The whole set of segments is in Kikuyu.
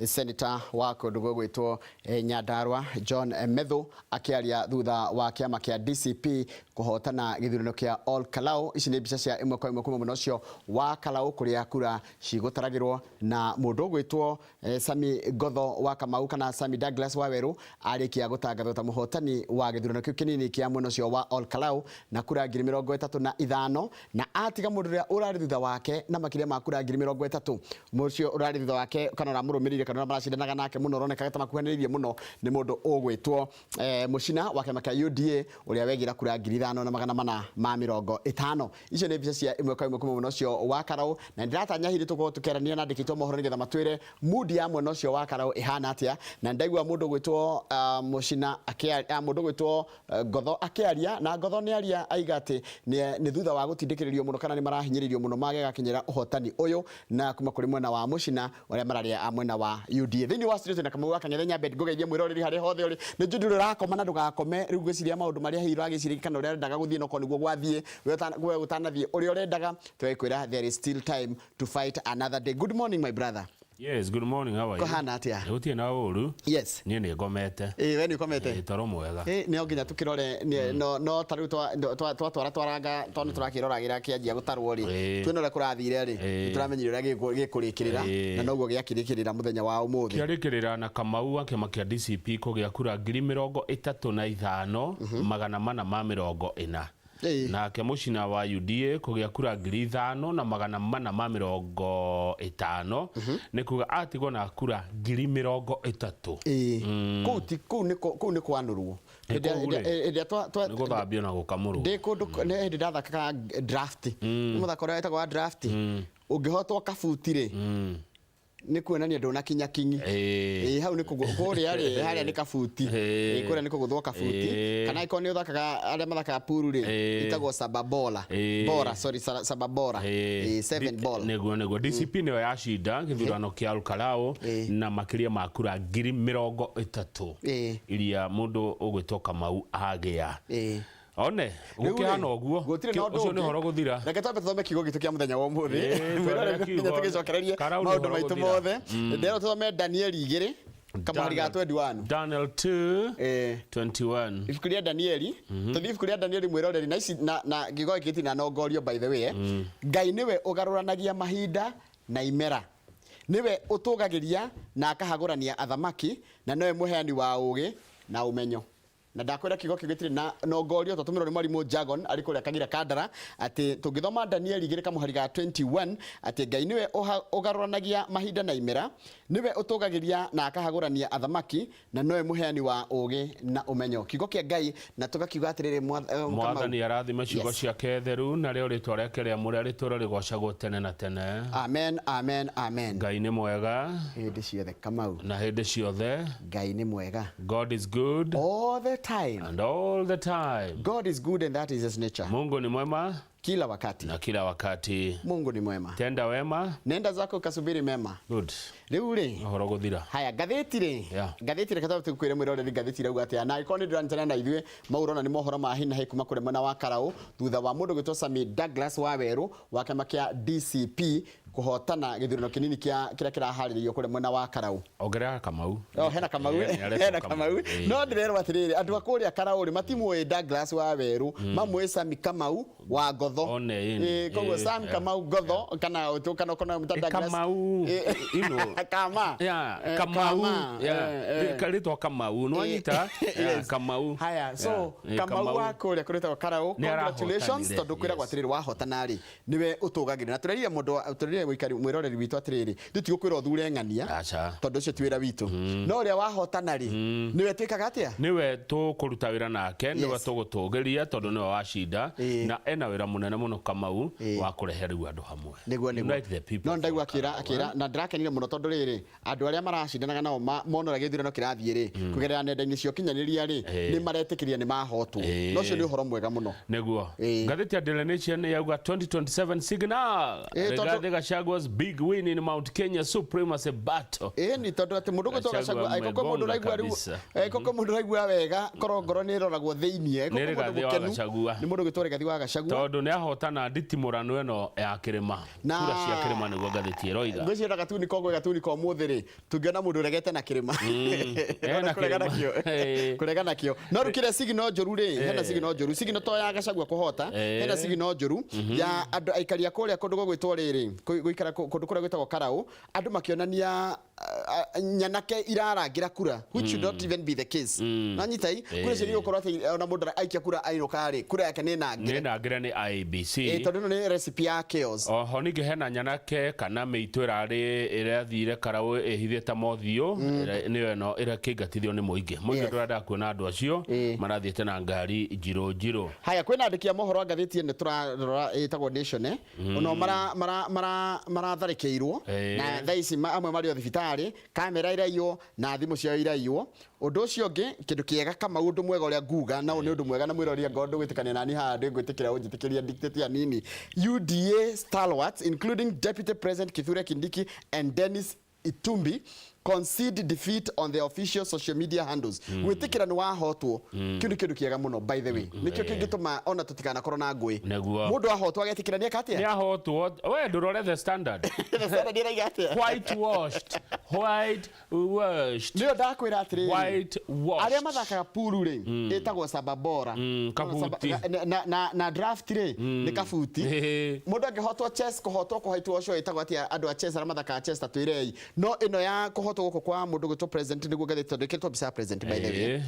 Senator wa kũndũ gũgwĩtwo Nyandarua John Methu akĩaria thutha wa kĩama kĩa DCP kũhotana gĩthurano kĩa Ol Kalou. Ici nĩ mbica cia ĩmwe kwa ĩmwe kuma mwena ũcio wa Kalau kũrĩa kura cigũtaragĩrwo na mũndũ ũgwĩtwo Sami Ngotho wa Kamau kana Sami Douglas Waweru arĩkia gũtangathwo ta mũhotani wa gĩthurano kĩu kĩnini kĩa mwena ũcio wa Ol Kalou na kura 35,000, na atiga mũndũ ũrĩa ũrarĩ thutha wake na makĩria ma kura 30,000. Mũcio ũrarĩ thutha wake kana ũramũrũmĩrĩire kana ũrĩa maracindanaga nake mũno ũroneka ta makuhanĩrĩirie mũno nĩ mũndũ ũgwĩtwo Mũcina wa kĩama kĩa UDA ũrĩa wegĩra kura 5450. Icio nĩ mbica cia ĩmwe kwa ĩmwe kuma mwena ũcio wa Karau, na nĩndĩratanya hihi tũkorwo tũkĩaranĩria na andĩki aitũ a mohoro nĩgetha matwĩre mood ya mwena ũcio wa Karau ĩhana atĩa. Na nĩndaigua mũndũ ũgwĩtwo Mũcina, mũndũ ũgwĩtwo Ngotho akĩaria, na Ngotho nĩ aria aiga atĩ nĩ thutha wa gũtindĩkĩrĩrio mũno kana nĩ marahinyĩrĩirio mũno magĩgakinyĩra ũhotani ũyũ na kuma kũrĩ mwena wa Mũcina ũrĩa mararĩa a mwena wa UDA. Thĩinĩ wa studio twĩna Kamau wa Kang'ethe Nyambe, ngũgeithie mwĩroreri harĩa hothe ũrĩ. Nĩ njũĩ ndũrĩ ũrakoma na ndũgakome rĩu ngwĩciria maũndũ marĩa hihi ũragĩciria kana ũrĩa ũrendaga gũthiĩ no korwo nĩguo gwathiĩ we ũtanathiĩ ũrĩa ũrendaga, tũgagĩkwĩra there is still time to fight another day. Good morning, my brother. Yes, good morning, how are you? Kũhana atĩa? Gũtirĩ na ũru. Yes. Niĩ nĩ ngomete. Ĩĩ, we nĩ ũkomete? Ĩĩ, toro mwega. Ĩĩ, no nginya tũkĩrore no no ta rĩu twatwara twaranga tondũ tũrakĩroragĩra kĩanjia gũtarwo rĩ, tuone ũrĩa kũrathire rĩ, nĩ tũramenyire ũrĩa gĩkũrĩkĩrĩra na noguo gĩakĩrĩkĩrĩra mũthenya wa ũmũthĩ. Kĩarĩkĩrĩra na Kamau wa kĩama kĩa DCP kũgĩa kura 35,440. Nake Mũcina wa UDA kũgĩa kura 5450, nĩ kuga atigwo na kura 30,000. Ĩĩ. Kũu ti kũu nĩ kũu nĩ kwanũrwo. Ĩ, Hĩndĩ kũu rĩ, hĩndĩ ĩrĩa nĩ gũthambio na gũkamũrwo. Ndĩ kũndũ nĩ hĩndĩ ndathakaga draft. Nĩ mũthako ũrĩa wĩtagwo wa draft. Ũngĩhotwo kabuti rĩ, nĩ kuonania ndũnakinya kinyi. Ĩĩ, hau nĩ kũrĩa rĩ, harĩa nĩ kabuti. Ĩĩ, kũrĩa nĩ kũgũthwo kabuti. Kana angĩkorwo nĩ ũthakaga arĩa mathakaga pool rĩ, ĩtagwo saba bola. Bora, sorry, saba bora. Ĩĩ, seven ball. Nĩguo, nĩguo. DCP nĩyo yacinda gĩthurano kĩa Olkalau na makĩria ma kura 30,000 iria mũndũ ũgwĩtwo Kamau agĩa. One, gũkĩhana ũguo, Gũtirĩ na ũndũ ũcio nĩ ũngĩ. ũhoro gũthira. Reke twambe tũthome kiugo gitũ kĩa mũthenya wa ũmũthĩ. Ĩĩ, twarĩra Nginya kiugo. tũgĩcokererie Karau nĩ maũndũ ũhoro maitũ gũthira. mothe. Ndĩrerwo tũthome Danieli 2 kamũhari ga 21. Daniel 2 Ĩĩ. 21. Ibuku rĩa Danieli, tũthiĩ ibuku rĩa Danieli mwĩroreri na ici na kiugo gĩkĩ gĩtinanongorio by the way. Eh. Ngai nĩwe ũgarũranagia mahinda na imera. Nĩwe ũtũgagĩria na akahagũrania athamaki na nowe mũheani wa ũũgĩ na ũmenyo. Na ndakwĩra kiugo kĩu gĩtirĩ na nongorio twatũmĩrwo nĩ mwarimũ Jagon arĩ kũrĩa Kagira Kandara atĩ tũngĩthoma Danieli 2 kamũhari ga 21 atĩ Ngai nĩwe ũgarũranagia mahinda na imera, nĩwe ũtũgagĩria na akahagũrania athamaki na nowe mũheani wa ũũgĩ na ũmenyo. Kiugo kĩa Ngai na tũgakiuga atĩrĩrĩ Kamau. Mwathani arathime ciugo ciake theru narĩo rĩtwa rĩake rĩamũre rĩtũre rĩgocagwo tene na tene. Amen, amen, amen. Ngai nĩ mwega. Hĩndĩ ciothe Kamau. Na hĩndĩ ciothe. Ngai nĩ mwega. God is good. All the time. And all the time. God is good and that is his nature. Mungu ni mwema. Kila wakati. Na kila wakati. Mungu ni mwema. Tenda wema. Nenda zako ukasubiri mema. Good. Rĩu rĩ. Ũhoro gũthira. Haya ngathĩti rĩ. Yeah. Ngathĩti reke twambe tũkwĩre mwĩroreri ngathĩti ĩrauga atĩa. Na angĩkorwo nĩ ndũranyitanĩra na ithuĩ mau ũrona nĩ mohoro ma hi na hi kuma kũrĩa mwena wa Karaũ thutha wa mũndũ gwĩtwo Sami Douglas Wawerũ wa kĩama kĩa DCP kũhotana gĩthurano kĩnini kĩa kĩrĩa kĩraharĩrĩrio kũrĩa mwena wa Karau. Ongerera Kamau. Oh, hena Kamau, Eh, nĩaretwo hena Kamau. Ĩĩ. No ndĩrerwo atĩrĩrĩ, andũ a kũrĩa Karau rĩ matimũĩ Douglas wa Werũ, mamũĩ Sami Kamau wa Ngotho. One, ĩĩ. Ĩĩ, koguo Ĩĩ, Sam Kamau Ngotho kana kana kana mũta Ĩ, Douglas. Kamau. Ĩĩ. Ino. Kama. Yeah, Eh, Kamau. Kama. Yeah. Eh, eh. Rĩtwa Kamau. Nĩwanyita? Yeah, Yes. Kamau. Haya, so Yeah. Ĩ, Kamau wa kũrĩa kũrĩtagwo Karau, Nĩ congratulations arahotanire, tondũ kwĩragwo yes. atĩrĩrĩ wahotana rĩ nĩwe ũtũgagĩria na tũrerire mũndũ tũrerire mũikari mwĩroreri witũ atĩrĩrĩ tũtigũkwĩra ũthure ng'ania Aca. tondũ ũcio ti wĩra witũ no ũrĩa wahotana rĩ nĩwe twĩkaga atĩa? Nĩwe tũkũruta wĩra nake, nĩwe Yes. tũgũtũgĩria tondũ nĩwe wacinda Ĩĩ. na ena wĩra mũnene mũno Kamau Ĩĩ. wa kũrehe rĩu andũ hamwe. Nĩguo nĩguo. Unite the people No ndaigua for akĩra Karau, akĩra eh? na ndĩrakenire mũno tondũ rĩrĩ andũ arĩa maracindanaga nao mona ũrĩa gĩthurano kĩrathiĩ rĩ kũgerera nenda-inĩ cia ũkinyanĩria rĩ nĩ maretĩkĩria nĩ mahotwo na ũcio nĩ ũhoro mwega mũno. Nĩguo. Ngathĩti ya Daily Nation yauga 2027 signal. Ĩĩ, tondũ Rigathi Gachagua. Gachagua's big win in Mount Kenya supremacy battle. Ni tondu ati mundu gwitwo Gachagua aiko mundu raigua riu aiko mundu raigua wega korwo ngoro ni iroragwo thiini aiko mundu mukenu ni mundu gwitwo Rigathi wa Gachagua tondu ni ahotana nditimurano eno ya kirima kura cia kirima niguo ngathĩti ĩroiga. Ngwĩciria gatuni ko gatuni ko muthi ri tungiona mundu regete na kirima kurega nakio no rukire signal njuru ri hena signal njuru signal to ya Gachagua kuhota hena signal njuru ya andu aikaria kuria kundu gugwitwo riri guikara kundu kuria gwitagwo Karau andu makionania nyanake irarangira kura which should not even be the case. Na nyitai kura cio gukorwo ati ona mundu aikia kura ainuka ri kura yake ni nangire ni nangire ni IEBC tondu no ni recipe ya chaos. Oho ningi hena nyanake kana miitu irari irathire Karau ihithite mothiũ niyo eno irakingatithio ni muingi muingi ndurenda kuona andu acio marathiite na ngari njirũ njirũ. Haya kwina andiki a mohoro ngathĩti ĩno turarora ĩtagwo Nation ono mara mara mara maratharĩkĩirwo na thaa ici amwe marĩ o thibitarĩ kamera iraiywo na thimũ ciao iraiywo. Ũndũ ũcio ũngĩ kĩndũ kĩega Kamau ũndũ mwega ũrĩa nguga na nĩ ũndũ mwega na mwĩrori ngoro ndũgwĩtĩkania nani haha ndĩngwĩtĩkĩra ũnjĩtĩkĩria dictate ya nini. UDA stalwarts including Deputy President Kithure Kindiki and Dennis Itumbi concede defeat on their official social media handles. Gwitikira ni wahotwo kiu ni kindu kiega muno by the way nikio kingituma ona tutikanakorwo na ngui mundu ahotwo agetikira ni eka atia ni ahotwo we ndurore The Standard. The Standard iraiga atia whitewashed whitewashed nio ndakwira atiriri whitewashed aria mathakaga puru ri itagwo sababora kabuti na draft ri ni kabuti mundu angihotwo chess kuhotwo kuhaitwo ucio itagwo atia andu a chess aria mathakaga chess ta twirei no ino ya kuhotwo guku kwa mundu gwitwo president niguo ngathĩti tondu ĩkĩrĩtwo mbica ya president by the way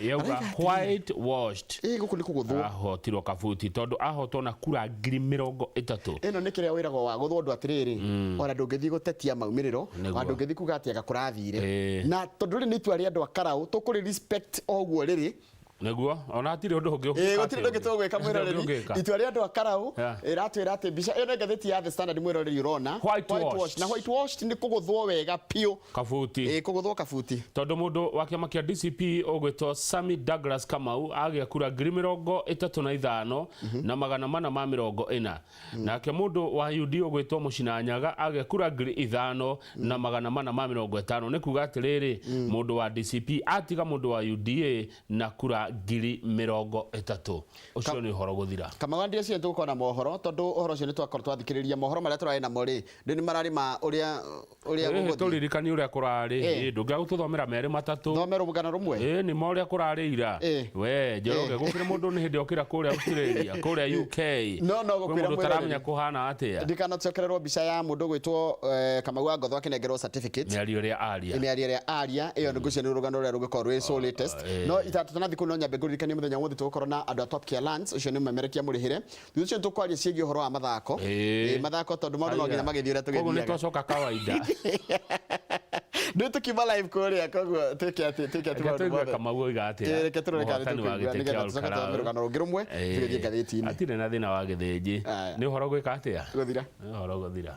yauga white washed guku ni kuguthwo ahotirwo kabuti tondu ahotwo na kura 30,000 ĩno nĩ kĩrĩa wĩragwo wa guthwo andu atiriri ona ndũngĩthiĩ gũtetia maumĩrĩro ona ndũngĩthiĩ kuga atĩ anga kũrathire na tondu rĩ nĩ itua rĩa andũ a Karau tũkũrĩ respect o ũguo rĩrĩ niguo ona hatiri undu ungi gutiri undu tugwika mwiroreri itua ria andu a Karau iratwira ati mbica ĩyo nĩ ngathĩti ya The Standard mwiroreri urona white na white washed ni kuguthwo wega piũ kabuti kuguthwo kabuti tondu mundu wa kiama kia DCP ugwitwo Sammy Douglas Kamau agia kura 35,440 nake mundu wa UD ugwitwo Mucinanyaga agia kura 5,450 ni kuga atiriri mundu wa DCP atiga mundu wa UDA na kura 30,000 ucio ni uhoro guthira. Kamau ndiye cio tugukorwo na mohoro tondu uhoro ucio ni twakorwo twathikiriria mohoro maria turari namo ri ni marari ma uria uria guguthi turirikani uria kurari ndungia gututhomera meri matatu thomera rugano rumwe ni ma uria kurari ira we Njoroge gukire mundu ni hindi okira kuria Australia kuria UK no gukwira mundu taramenya kuhana atia ndikanacokererwo mbica ya mundu gwitwo Kamau wa Ngotho akinengerwo certificate miario ria aria miario ria aria iyo ni ngucio ni rugano ruria rugikorwo rwi so latest no itatu tanathi kuno nyambe nguririkanie muthenya wothe tugukorwo na andu a Top Care Lands ucio ni mumemerekia murihire thutha ucio tukwaria ciĩgiĩ ũhoro wa mathako mathako tondu maundu no nginya magĩthiĩ ũrĩa koguo tũgĩthiaga nĩ twacoka kawaida nĩ tukiuma live kũrĩa koguo twĩke atĩ maũndũ mothe Kamau oiga atĩa reke tũrore kana nĩtũkũigua nĩgetha tũcoke tũthome rũgano rũngĩ rũmwe tũgĩthiĩ ngathĩti-inĩ hatirĩ na thĩna wa gĩthĩnji nĩ ũhoro gwĩka atĩa gũthira nĩ ũhoro gũthira.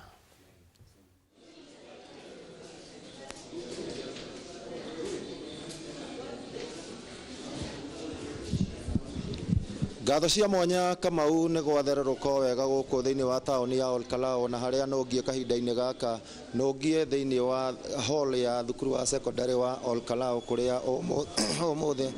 Ngatho cia mwanya Kamau nĩ gwatherũrũka wega gũkũ thĩinĩ wa taũni ya Olkalou na harĩa nũngie kahinda-inĩ gaka nũngie thĩinĩ wa hall ya thukuru wa secondary wa Olkalou kũrĩa ũmũthĩ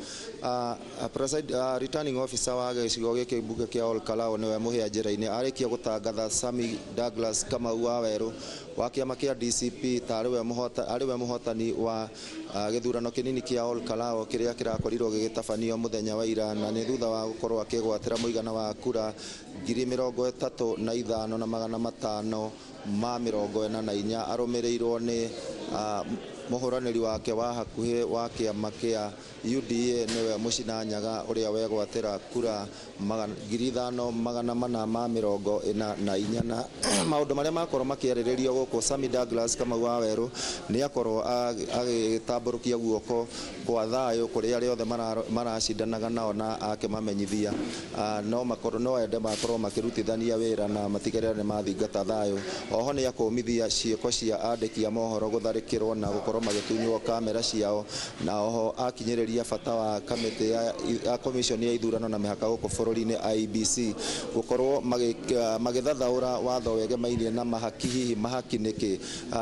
returning officer wa gĩcigo gĩkĩ mbunge kĩa Olkalou nĩwe mũhĩa njĩra-inĩ arĩkia gũtangatha Sammy Douglas Kamau wa Werũ wa kĩama kĩa DCP ta arĩ we mũhotani wa gĩthurano kĩnini kĩa Olkalou kĩrĩa kĩrakorirwo gĩgĩtabanio mũthenya wa ira na nĩ thutha wa gũkorwo akĩgwatĩra mũigana wa kura 35,544 arũmĩrĩirwo nĩ mũhũranĩri wake wa hakuhĩ wa kĩama kĩa UDA nĩwe Mũcinanyaga ũrĩa wegwatĩra kura 5,444 na maũndũ marĩa makorwo makĩarĩrĩrio gũkũ Sammy Douglas Kamau wa Werũ nĩ akorwo agĩtambũrũkia guoko kwa thayũ kũrĩ arĩa othe maracindanaga nao na akĩmamenyithia no ende makorwo makĩrutithania wĩra na matigĩrĩre nĩ mathingata thayũ Oho nĩ akũmithia ciĩko cia andĩki a mohoro gũtharĩkĩrwo na gũkorwo magĩtunywo kamera ciao, na oho akinyĩrĩria bata wa kamĩtĩ ya commission ya ithurano na mĩhaka gũkũ bũrũri-inĩ IEBC gũkorwo magĩthathaũra watho wegemainie na mahaki, hihi mahaki nĩkĩ,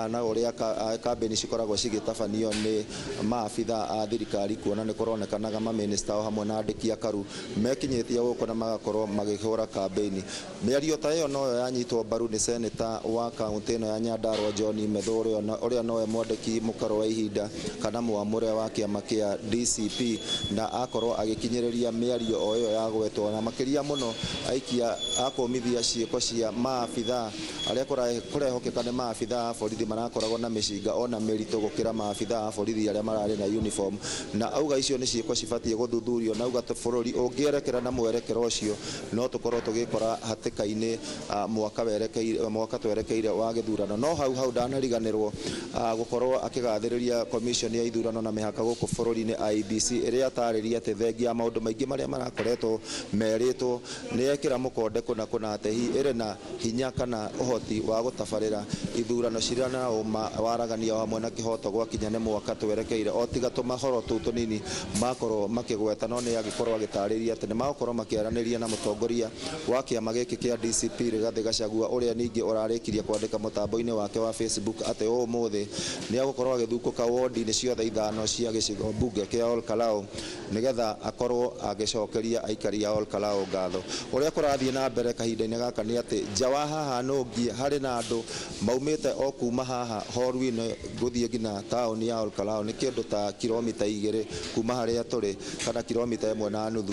na ũrĩa kambĩni cikoragwo cigĩtabanio nĩ maabitha a thirikari, kuona nĩ kũronekanaga mamĩnĩsta o hamwe na andĩki a karu mekinyĩtie gũkũ na magakorwo magĩhũra kambĩni. Mĩario ta ĩyo noyo yanyitwo mbaru nĩ seneta wa kaũntĩ ĩno ya Nyandarua John Methu, ũrĩa nowe mwandĩki mũkaro wa ihinda kana mwamũre wa kĩama kĩa DCP, na akorwo agĩkinyĩrĩria mĩario o ĩyo ya gwetwo, na makĩria mũno aikia akũmithia ciĩko cia maabitha arĩa kũrehokeka nĩ maabitha a borithi marakoragwo na mĩcinga ona mĩritũ gũkĩra maabitha a borithi arĩa mararĩ na uniform, na auga icio nĩ ciĩko cibatiĩ gũthuthurio, na auga bũrũri ũngĩerekera na mwerekero ũcio no tũkorwo tũgĩkora hatĩka-inĩ mwaka twerekeire wa gĩthurano. No hau hau ndanariganĩrwo gũkorwo akĩgathĩrĩria commission ya ithurano na mĩhaka gũkũ bũrũri-inĩ IEBC, ĩrĩa atarĩria atĩ thengia ya maũndũ maingĩ marĩa marakoretwo merĩtwo nĩ yekĩra mũkonde kũna kũna atĩ hihi ĩrĩ na hinya kana ũhoti wa gũtabarĩra ithurano cirĩ na ũma waragania hamwe na kĩhoto gwakinya nĩ mwaka twerekeire, o tiga tũmahoro tũu tũnini makorwo makĩgweta, no nĩ agĩkorwo agĩtarĩria atĩ nĩ magũkorwo makĩaranĩria na mũtongoria wa kĩama gĩkĩ kĩa DCP Rigathĩ Gachagua, ũrĩa ningĩ ũrarĩkirie kwandĩka mũtambo-inĩ wake wa Facebook atĩ ũmũthĩ nĩ agũkorwo agĩthukũka wondi-inĩ ciothe ithano cia gĩcigo mbunge kĩa Ol Kalou nĩgetha akorwo agĩcokeria aikari a Ol Kalou ngatho. Ũrĩa kũrathiĩ na mbere kahinda-inĩ gaka nĩ atĩ nja wa haha nũngiĩ harĩ na andũ maumĩte o kuma haha horu-inĩ gũthiĩ nginya taũni ya Ol Kalou, nĩ kĩndũ ta kilomita 2 kuma harĩa tũrĩ kana kilomita 1.5.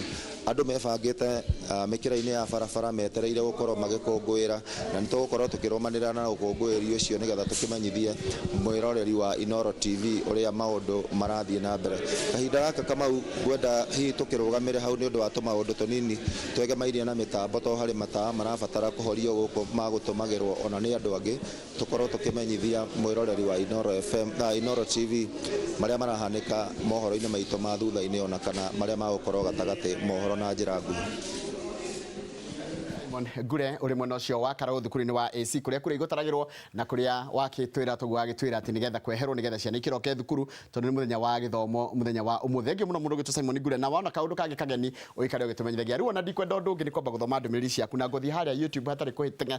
Andũ mebangĩte mĩkĩra-inĩ ya barabara metereire gũkorwo magĩkũngũĩra, na nĩ tũgũkorwo tũkĩrũmanĩrĩra na ũkũngũĩri ũcio nĩgetha tũkĩmenyithie mwĩroreri wa Inooro TV ũrĩa maũndũ marathiĩ na mbere. Kahinda gaka Kamau ngwenda hihi tũkĩrũgamĩre hau nĩ ũndũ wa tũmaũndũ tũnini twegemairie na mĩtambo, to harĩ matawa marabatara kũhorio gũkũ magũtũmagĩrwo ona nĩ andũ angĩ, tũkorwo tũkĩmenyithia mwĩroreri wa Inooro FM na Inooro TV marĩa marahanĩka mohoro-inĩ maitũ ma thutha-inĩ ona kana marĩa magũkorwo gatagatĩ mohoro na njĩra nguhĩ. Ngure uri mwena ũcio wa Karau thukuru-inĩ wa AC kuria kura igũtaragĩrwo na kuria wakĩtwĩra tũguo agĩtwĩra atĩ nĩgetha kweherwo nĩgetha ciana ikĩroke thukuru tondũ nĩ mũthenya wa gĩthomo mũthenya wa ũmũthĩ. Thengiũ mũno mũndũ ũgĩtwo Simon Ngure, na wona kaũndũ kangĩ kageni ũikare ũgĩtũmenyithagia. Rĩu ona ndikwenda ũndũ ũngĩ nĩ kwamba gũthoma ndũmĩrĩri ciaku na ngũthiĩ harĩa YouTube hatarĩ kũhĩtanga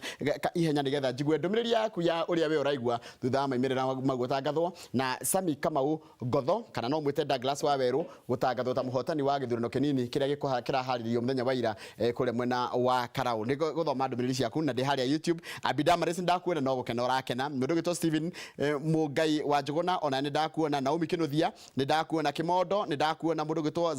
ihenya nĩgetha njigue ndũmĩrĩri yaku ya ũrĩa we ũraigua thutha wa maimĩrĩra mau gũtangathwo na Sami Kamau Ngotho, kana no mwĩte Douglas Waweru gũtangathwo ta mũhotani wa gĩthurano kĩnini kĩrĩa kĩraharĩrĩrio mũthenya wa ira kũrĩa mwena wa Karau. Nĩ gũthoma ndũmĩrĩri ciaku na ndĩ harĩa YouTube. Abidamaris ndakuona no gũkena ũrakena. Mũndũ ũgĩtwo Steven Mũngai wa Njũgũna ona nĩ ndakuona. Naomi Kĩnuthia nĩ ndakuona. Kĩmondo nĩ ndakuona. Mũndũ ũgĩtwo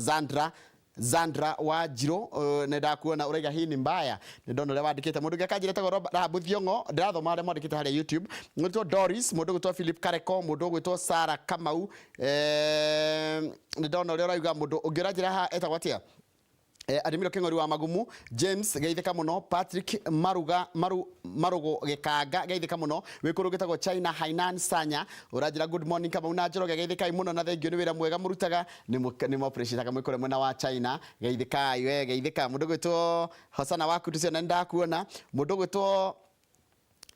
Zandra wa Njirũ nĩ ndakuona ũraiga hii ni mbaya, nĩ ndona ũrĩa wandĩkĩte. Mũndũ ũngĩ akanjĩra etagwo Rahabu Thiong'o, ndĩrathoma arĩa mwandĩkĩte harĩa YouTube. Mũndũ ũgwĩtwo Doris, mũndũ ũgwĩtwo Philip Kareko, mũndũ ũgwĩtwo Sarah Kamau, nĩ ndona ũrĩa ũrauga. Mũndũ ũngĩ ũranjĩra haha etagwo atĩa? Adimiro Kĩng'ori wa Magumu, James geithĩka mũno, Patrick Maruga Marugo Gĩkanga geithĩka mũno, wĩ kũndũ gĩtagwo China Hainan Sanya ũranjĩra good morning Kamau na Njoroge, geithĩkai mũno na thengiũ nĩ wĩra mwega mũrutaga, nĩ mo-appreciate mwĩ kũrĩa mwena wa China, geithĩkai we geithĩka. Mũndũ ũgwĩtwo Hosana waku tucio nĩ ndakuona. Mũndũ ũgwĩtwo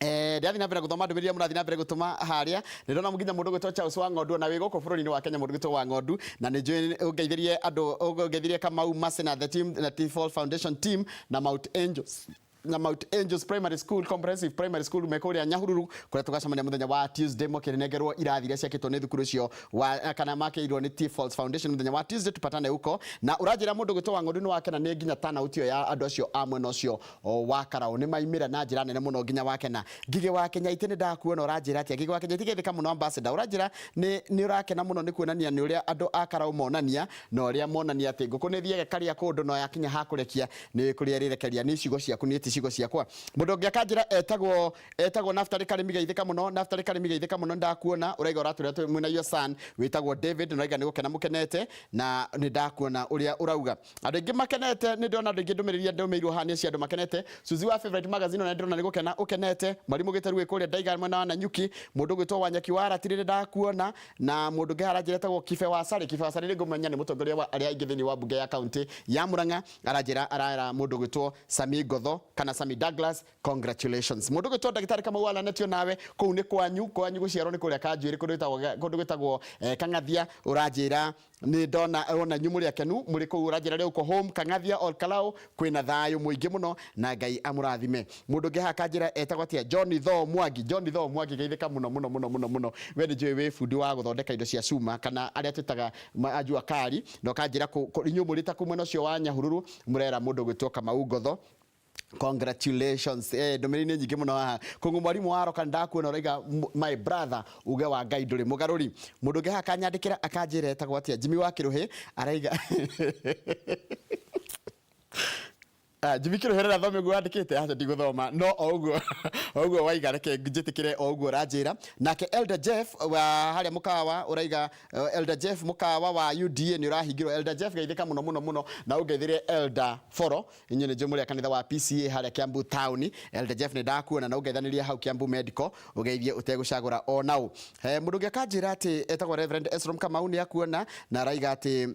ndirathiĩ na mbere gũthoma ndũmĩrĩri iria mũrathiĩ na mbere gũtũma harĩa. Nĩ ndona nginya mũndũ ũgwĩtwo Charles wa Ng'ondu ona wĩ gũkũ bũrũri-inĩ wa Kenya, mũndũ ũgwĩtwo wa Ng'ondu, na nĩ njũĩ ũngeithĩrie andũ, ũngeithĩrie Kamau Mercy na the team na T4 Foundation team na Mount Angels na Mount Angels Primary School Comprehensive Primary School me kũrĩa Nyahururu, kũrĩa tũgacemania mũthenya wa Tuesday mũkĩnengerwo irathi iria ciakĩtwo nĩ thukuru ũcio wa kana makĩirwo nĩ T-Falls Foundation mũthenya wa Tuesday, tupatane huko. Na ũranjĩra mũndũ ũgwĩtwo wa Ng'ondu nĩ wakena nĩ nginya turnout ĩyo ya andũ acio a mwena ũcio wa Karau nĩ maimĩra na njĩra nene mũno nginya wakena. Ngigĩ wa Kenyaitĩ nĩ ndakuona ũranjĩra atĩa? Ngigĩ wa Kenyaitĩ geithĩka mũno ambassador, ũranjĩra nĩ ũrakena mũno nĩ kuonania nĩ ũrĩa andũ a Karau monania na ũrĩa monania atĩ ngũkũ nĩ ĩthiaga ĩkarĩa kũndũ no yakinya ha kũrekia nĩ kũrĩa ĩrĩrekeria. Nĩ ciugo ciaku nĩ ti ciugo ciakwa. Mũndũ ũngĩ akanjĩra etagwo Naftali Karĩmi geithĩka mũno, Naftali Karĩmi geithĩka mũno, ndakuona ũraiga ũratwĩra mwĩna your son wĩtagwo David, na ũraiga nĩ gũkena mũkenete na nĩ ndakuona ũrĩa ũrauga. Andũ aingĩ makenete, nĩ ndĩrona andũ aingĩ ndũmĩrĩri iria ndũmĩirwo haha nĩ cia andũ makenete. Suzy wa Favorite Magazine ona ndĩrona nĩ gũkena ũkenete. Mwarimũ Gĩteru wĩ kũrĩa Ndaiga mwena wa Nanyuki, mũndũ ũgwĩtwo Wanyeki wa Ratiri nĩ ndakuona, na mũndũ ũngĩ haranjĩra etagwo Kibe wa Sarĩ. Kibe wa Sarĩ nĩ ngũmenya nĩ mũtongoria wa arĩa aingĩ thĩinĩ wa mbunge ya kaunti ya Murang'a, aranjĩra arera mũndũ ũgwĩtwo Sami Ngotho. Kana Sami Douglas, congratulations. Mundu gwitwo ndagitari Kamau aranetio nawe kuu ni kwanyu, kwanyu guciarwo ni kuria Kanjuiri, kundu gwitagwo Kang'athia. Uranjira ni ndona ona nyu muri akenu muri kuu, uranjira riu uko home Kang'athia Ol Kalou kwina thayu muingi muno na Ngai amurathime. Mundu ungi haha kanjira etagwo atia? John Tho Mwangi. John Tho Mwangi, geithika muno muno muno muno muno. We ni njui wi bundi wa guthondeka indo cia cuma kana aria twitaga ajua kari, na ukanjira inyuĩ mũrĩ ta mwena ũcio wa Nyahururu mũrera mũndũ gwĩtwo Kamau Ngotho. Congratulations. Ndũmĩrĩri nĩ nyingĩ mũno haha. Kũng'ũ mwarimu wa Roka, ndakuona ũraiga my brother, uge wa Ngai ndũrĩ mũgarũri. Mũndũ ũngĩ haha akanyandĩkĩra akanjĩra etagwo atĩa? Jimmy wa Kĩrũhĩ araiga. Ah, Jimmy Kĩrũhĩ rĩrĩa thome ũguo wandĩkĩte, aca ndigũthoma, no o ũguo o ũguo waiga, reke njĩtĩkĩre o ũguo ũranjĩra. Nake Elder Jeff wa harĩa mũkawa ũraiga, Elder Jeff, mũkawa wa UDA nĩ ũrahingirwo. Elder Jeff, geithĩka mũno mũno mũno na ũngeithĩre Elder Foro. Inyuĩ nĩ njũĩ mũrĩ a kanitha wa PCA harĩa Kiambu town. Elder Jeff, nĩ ndakuona na ũngeithanĩrie hau Kiambu Medical, ũgeithie ũtegũcagũra o nau. Mũndũ ũngĩ akanjĩra atĩ etagwo Reverend Esrom Kamau, nĩ akuona na araiga atĩ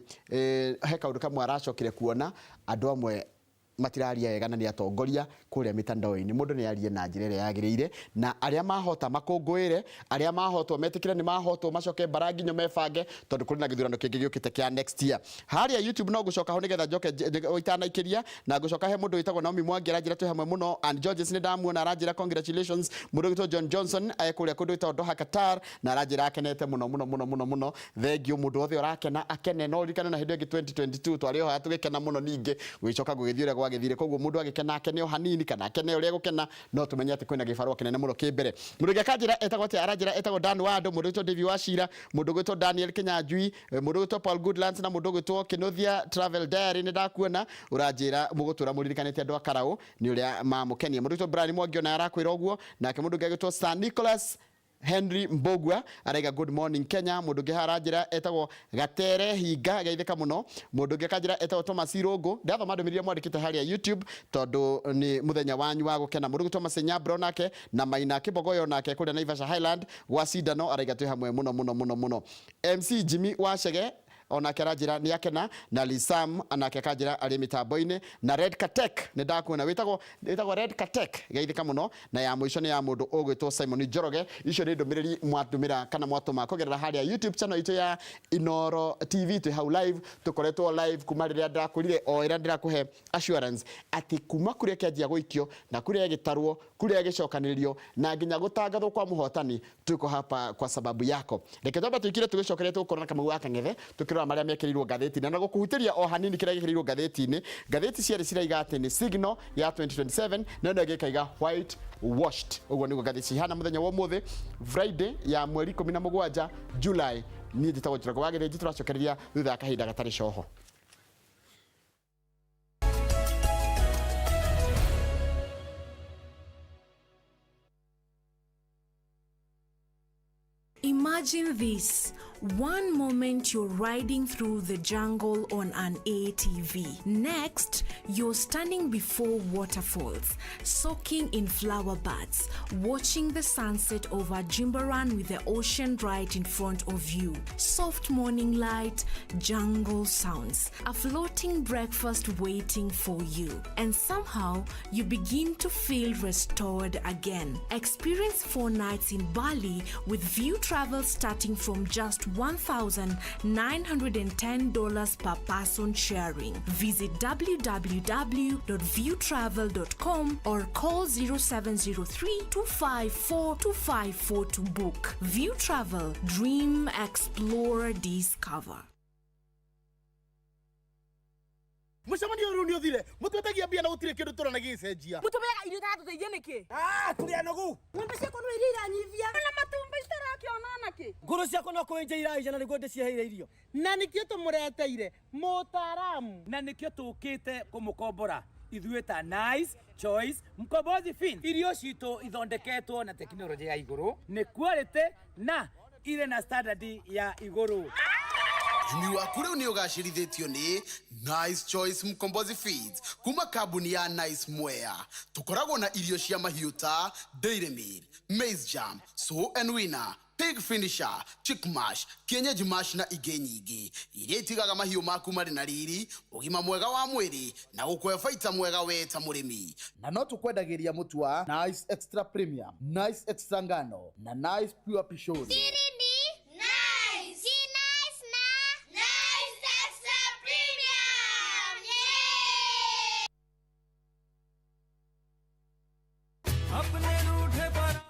he kaũndũ kamwe aracokire kuona andũ amwe matiraria wega na nĩ atongoria kũrĩa mitandao-inĩ. Mũndũ nĩ arie na njĩra ĩrĩa yagĩrĩire, na arĩa mahota makũngũĩre, arĩa mahotwo metĩkĩre nĩ mahotwo, macoke mbara nginyo mebange, tondũ kũrĩ na gĩthurano kĩngĩ gĩũkĩte kĩa next year. Harĩa YouTube no ngũcoka ho nĩgetha njoke itanaikĩria, na ngũcoka he mũndũ wĩtagwo Naomi Mwangi, aranjĩra twĩ hamwe mũno. And Georges nĩ ndamuona, aranjĩra congratulations. Mũndũ wĩtwo John Johnson kũrĩa kũndũ wĩtagwo Doha, Qatar, na aranjĩra akenete mũno mũno mũno mũno mũno. Thank you. Mũndũ wothe ũrakena akene, no ririkane na hĩndĩ ĩngĩ 2022 twarĩ o haha tũgĩkena mũno, ningĩ gũgĩcoka gũgĩthiĩ ũrĩa gwagĩthire. Koguo mũndũ agĩkena akene o hanini kana akene ũrĩa egũkena, no tũmenye atĩ kwĩna gĩbarũa kĩnene mũno kĩ mbere. Mũndũ ũngĩ akanjĩra etagwo atĩa? Aranjĩra etagwo Dan Wado. Mũndũ wĩtwo Davy Wachira, mũndũ ũgwĩtwo Daniel Kinyanjui, mũndũ ũgwĩtwo Paul Goodlands, na mũndũ ũgwĩtwo Kĩnuthia Travel Diary, nĩ ndakuona. Ũranjĩra mũgũtũra mũririkanĩte andũ a Karaũ nĩ ũrĩa mamũkenia. Mũndũ ũgwĩtwo Brian Mwangi ona arakwĩra ũguo. Nake mũndũ ũngĩ agĩtwo Sir Nicholas Henry Mbogua araiga good morning Kenya. Mũndũ ũngĩ haha aranjĩra etagwo Gatere Hinga, geithĩka mũno. Mũndũ ũngĩ akanjĩra etagwo Thomas Irũngũ. Ndathoma ndũmĩrĩri iria mwandĩkĩte harĩa YouTube tondũ nĩ mũthenya wanyu wa gũkena. Mũndũ ũgwĩtwo Masenya Bro nake na Maina Kĩbogoyo nake kũrĩa Naivasha Highland gwa cindano araiga twĩ hamwe mũno mũno mũno mũno. MC Jimmy Wachege onake aranjĩra nĩ akena, na Lisam nake akanjĩra arĩ mĩtambo-inĩ, na Red Katek nĩ ndakuona, wĩtagwo Red Katek, geithĩka mũno. Na ya mũico nĩ ya mũndũ ũgwĩtwo Simon Njoroge. Icio nĩ ndũmĩrĩri mwatũmĩra kana mwatũma kũgerera harĩa YouTube channel itũ ya Inooro TV. Twĩ hau live, tũkoretwo live kuma rĩrĩa ndĩrakwĩrire, o ĩrĩa ndĩrakũhe assurance atĩ kuma kũrĩa kĩanjia gũikio na kũrĩa gĩtarwo, kũrĩa gĩcokanĩrĩrio, na nginya gũtangathwo kwa mũhotani, tuko hapa kwa sababu yako. Reke twambe tuikire, tũgĩcokeria tũgũkorwo na Kamau wa Kang'ethe tũkĩrora marĩa mekĩrĩirwo ngathĩti-inĩ na gũkũhutĩria o hanini kĩrĩa gĩkĩrĩirwo ngathĩti-inĩ. Ngathĩti cierĩ ciraiga atĩ nĩ signal ya 2027, na ĩno ĩngĩ ĩkaiga white washed. Ũguo nĩguo ngathĩti cihana mũthenya wa ũmũthĩ, Friday ya mweri 17 July. Niĩ njĩtagwo Njoroge wa Gĩthĩnji. Tũracokereria thutha wa kahinda gatarĩ coho. Imagine this. One moment you're riding through the jungle on an ATV. Next, you're standing before waterfalls, soaking in flower buds, watching the sunset over Jimbaran with the ocean right in front of you. Soft morning light, jungle sounds, a floating breakfast waiting for you. And somehow, you begin to feel restored again. Experience 4 nights in Bali with View Travel starting from just $1,910 per person sharing. Visit www.viewtravel.com or call 0703 254 254 to book. View Travel, dream, explore, discover. Mũcemanio ũyũ nĩ ũthire. Mũtwetagia mbia na gũtirĩ kĩndũ tũrona gĩgĩcenjia. Mũtũbeaga irio itatũteithia nĩkĩ? Ah, tũrĩ anogu. Ng'ombe ciakwa no iria iranyivia na matumbĩ citarakĩona nakĩ. Ngũrũ ciakwa no kũenja iraija na nĩguo ndĩciheire irio. Na nĩkĩo tũmũreteire mũtaaramu. Na nĩkĩo tũkĩte kũmũkombora ithuĩ ta Nice Choice Mkombozi Feeds. Irio citũ ithondeketwo na tekinoronjĩ ya igũrũ, nĩ quality na irĩ na standard ya igũrũ. Ũrĩmi waku rĩu nĩ ũgacĩrithĩtio nĩ Nice Choice Mkombozi Feeds kuma kambuni ya Nice Mwea. Tũkoragwo na irio cia mahiũ ta Dairy Meal, Maize Jam, Sow and Winner. Pig Finisher, Chick Mash, Kienyeji Mash na ingĩ nyingĩ iria itigaga mahiũ maku marĩ na riri, ũgima mwega wa mwĩrĩ na gũkũhe baita mwega we ta mũrĩmi. Na no tũkwendagĩria mũtu wa Nice Extra Premium, Nice Extra Ngano na Nice Pure Pishori. Siri ni nice. Si nice na Nice Extra Premium. Yeah!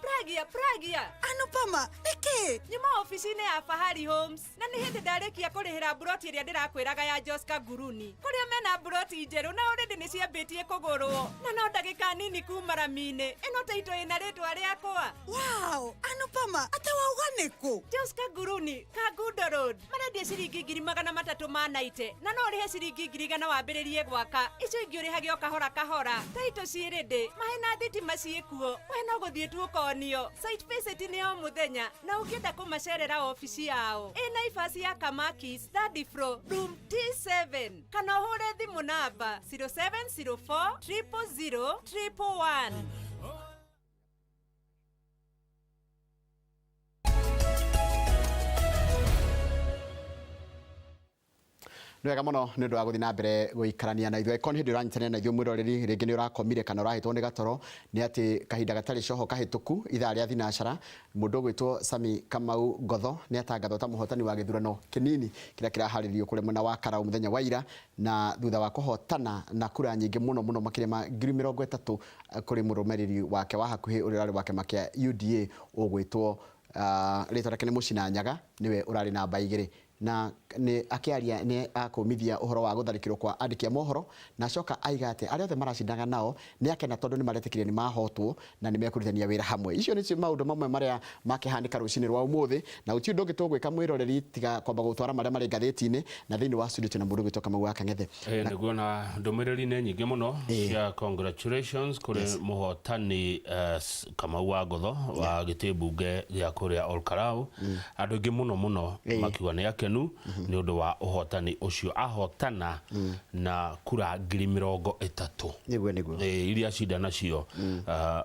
Pragia, Pragia. Anupama, nĩkĩ? Nyuma ofici-inĩ ya Fahari Homes na nĩ hĩndĩ ndarĩkia kũrĩhĩra mburoti ĩrĩa ndĩrakwĩraga ya Joska Nguruni kũrĩa mena mburoti njerũ na already nĩ ciambĩtie kũgũrwo na no ndagĩka nini kuma rami-inĩ ĩno taito ĩna rĩtwa rĩakwa. Wow, Anupama, ate wauga nĩkũ? Joska Nguruni, Kangundo Road marendia ciringi 390,000 na no ũrĩhe ciringi 100,000 wambĩrĩrie gwaka icio ingĩ ũrĩhage o kahora kahora taito ciĩ ready maĩ na thitima ciĩkuo we no gũthiĩ tu ũkonio site visit nĩ o mũthenya na ũngĩenda kũmacerera obici yao ĩ Naivas ya Kamakis third floor room T7 kana ũhũre thimũ namba 0704 000 111. Nĩ wega mũno nĩ ũndũ wa gũthiĩ na mbere gũikarania na ithuĩ. Angĩkorwo nĩ hĩndĩ ũranyitanĩra na ithuĩ mwĩroreri, rĩngĩ nĩ ũrakomire kana ũrahĩtwo nĩ gatoro, nĩ atĩ kahinda gatarĩ coho kahĩtũku ithaa rĩa thinacara mũndũ ũgwĩtwo Sami Kamau Ngotho nĩ atangathwo ta mũhotani wa gĩthurano kĩnini kĩrĩa kĩraharĩrĩrio kũrĩa mwena wa Karau mũthenya wa ira, na thutha wa kũhotana na kura nyingĩ mũno mũno makĩria ma 30,000 kũrĩ mũrũmĩrĩri wake wa hakuhĩ ũrĩa ũrarĩ wa kĩama kĩa UDA ũgwĩtwo rĩtwa rĩake nĩ Mũcina Nyaga, nĩwe ũrarĩ namba 2 na nĩ akĩaria nĩ akũmithia ũhoro wa gũtharĩkĩrwo kwa andĩki a mohoro na acoka aiga atĩ arĩa othe maracindanaga nao nĩ akena tondũ nĩ maretĩkĩria nĩ mahotwo na nĩ mekũrutithania wĩra hamwe. Icio nĩcio maũndũ mamwe marĩa makĩhanĩka rũcinĩ rwa ũmũthĩ, na gũtirĩ ũndũ ũngĩ tũgwĩka mwĩroreri tiga kwamba gũtwara marĩa marĩ ngathĩti-inĩ na thĩinĩ wa studio twĩna mũndũ ũgwĩtwo Kamau wa Kang'ethe. Nĩguo na ndũmĩrĩri nĩ nyingĩ mũno cia congratulations kũrĩ mũhotani Kamau wa Ngotho wa gĩtĩ mbunge gĩa kũrĩa Ol Kalou. Andũ aingĩ mũno mũno makiuga nĩ akenu nĩ ũndũ wa ũhotani ũcio ahotana na kura 30,000. Nĩguo nĩguo. Iria cinda nacio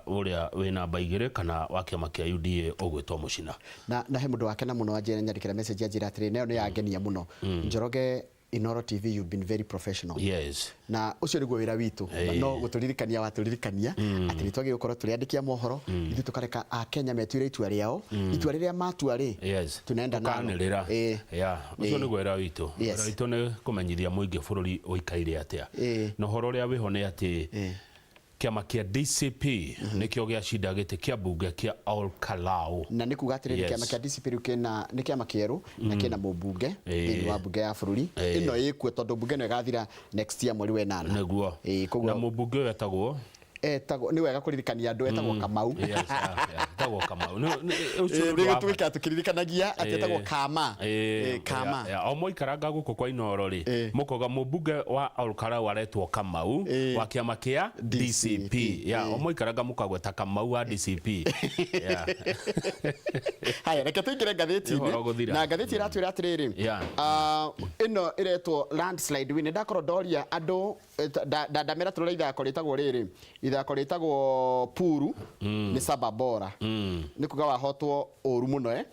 ũrĩa wĩ namba 2 kana wa kĩama kĩa UDA ũgwĩtwo Mũcina. Na he mũndũ wakena mũno anjĩra nyandĩkĩra message anjĩra atĩrĩ nayo nĩ yangenia mũno. Njoroge Inoro TV, you've been very professional. Yes. Na ucio niguo wira witu. No guturirikania waturirikania ati nitwagire gukorwo turiandikia mohoro ithu tukareka a Kenya metuire itua riao itua riria matua ri tunaenda nalo. Tukanĩrĩra. Yeah, ucio niguo wira witu. Wira witu ni kumenyithia muingi bururi uikaire atia. Na uhoro uria wiho ni ati kiama kia DCP nikio gĩacinda gĩtĩ kĩa mbunge kĩa Ol Kalou. Na nĩ kuga atĩrĩrĩ, kĩama kĩa DCP rĩu kĩna nĩ kĩama kĩerũ na kĩna mũmbunge thĩinĩ wa mbunge ya bũrũri ĩno ĩkuo tondũ mbunge ĩno ĩgathira next year mweri wa 8. Nĩguo. Koguo na mũmbunge ũyũ etagwo etagwo nĩ wega kũririkania andũ etagwo Kamau. Yes, etagwo Kamau. Ũcio nĩ gũtuĩka tũkĩririkanagia atĩ etagwo Kama. Kama. O mũikaranga gũkũ kwa Inoro rĩ, mũkoga mũmbunge wa Ol Kalou aretwo Kamau wa kĩama kĩa DCP. O mũikaranga mũkagweta Kamau wa DCP. Haya, reke tũingĩre ngathĩti-inĩ. Na ngathĩti ĩratwĩra atĩrĩrĩ, ĩno ĩretwo landslide win. Ndakorwo ndoria andũ ndamera tũrore ithako rĩtagwo rĩrĩ, ithako rĩtagwo puru nĩ saba bora. Nĩ kuga wahotwo ũru mũno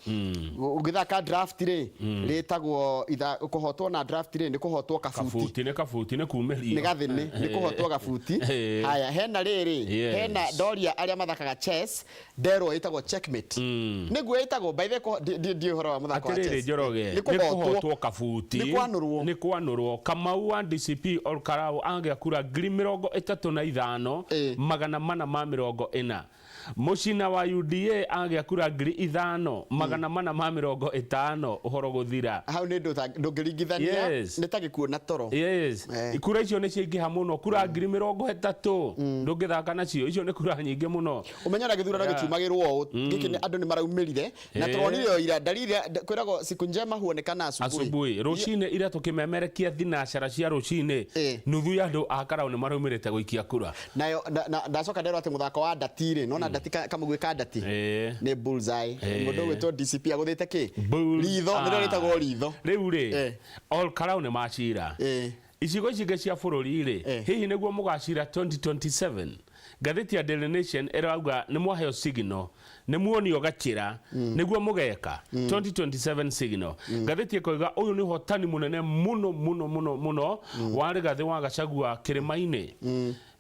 ũgĩthaka draft rĩ rĩtagwo kũhotwo na draft rĩ nĩ kũhotwo kabuti. Kabuti nĩ kabuti nĩ kumĩrio. Nĩ gathĩnĩ nĩ kũhotwo gabuti. Haya, hena rĩrĩ, hena ndoria arĩa mathakaga chess nderwo ĩtagwo checkmate. Nĩguo ĩtagwo by the way ndiĩ ũhoro wa mũthako wa chess. Atĩrĩrĩ Njoroge, nĩ kũhotwo kabuti. Nĩ kwanũrwo. Nĩ kwanũrwo. Kamau wa DCP Ol Kalou agĩa kura 35,440. Mũcina wa UDA agĩa kura 5,450. Ũhoro gũthira. Hau nĩ ndũngĩringithania nĩ ta gĩkuũ na toro. Yes. Kura icio nĩ ciaingĩha mũno, kura 30,000 ndũngĩthaka nacio, icio nĩ kura nyingĩ mũno. Ũmenye na gĩthurano gĩtiumagĩrwo ũũ, gĩkĩ nĩ andũ nĩ maraumĩrire na tũronire o ira dalili kwĩragwo siku njema huonekana asubuhi. Asubuhi rũcinĩ ira tũkĩmemerekia thinacara cia rũcinĩ nuthu ya andũ a Karau nĩ maraumĩrĩte gũikia kura. Nayo ndacoka nderwo atĩ mũthako wa ndati rĩ, nona ndati kamũgwĩ ka ndati nĩ bullseye. Mũndũ ũgwĩtwo DCP agũthĩte kĩ? Ritho, nĩrĩo rĩtagwo ritho. Rĩu rĩ, Ol Kalou nĩ macira. Icigo ici ingĩ cia bũrũri rĩ, hihi nĩguo mũgacira 2027? Ngathĩti ya Daily Nation ĩrauga nĩ mwaheo signal, nĩ muonio gachira, nĩguo mũgeka 2027 signal. Ngathĩti ĩkoiga ũyũ nĩ ũhotani mũnene mũno mũno mũno mũno wa Rigathĩ wa Gachagua kĩrĩma-inĩ.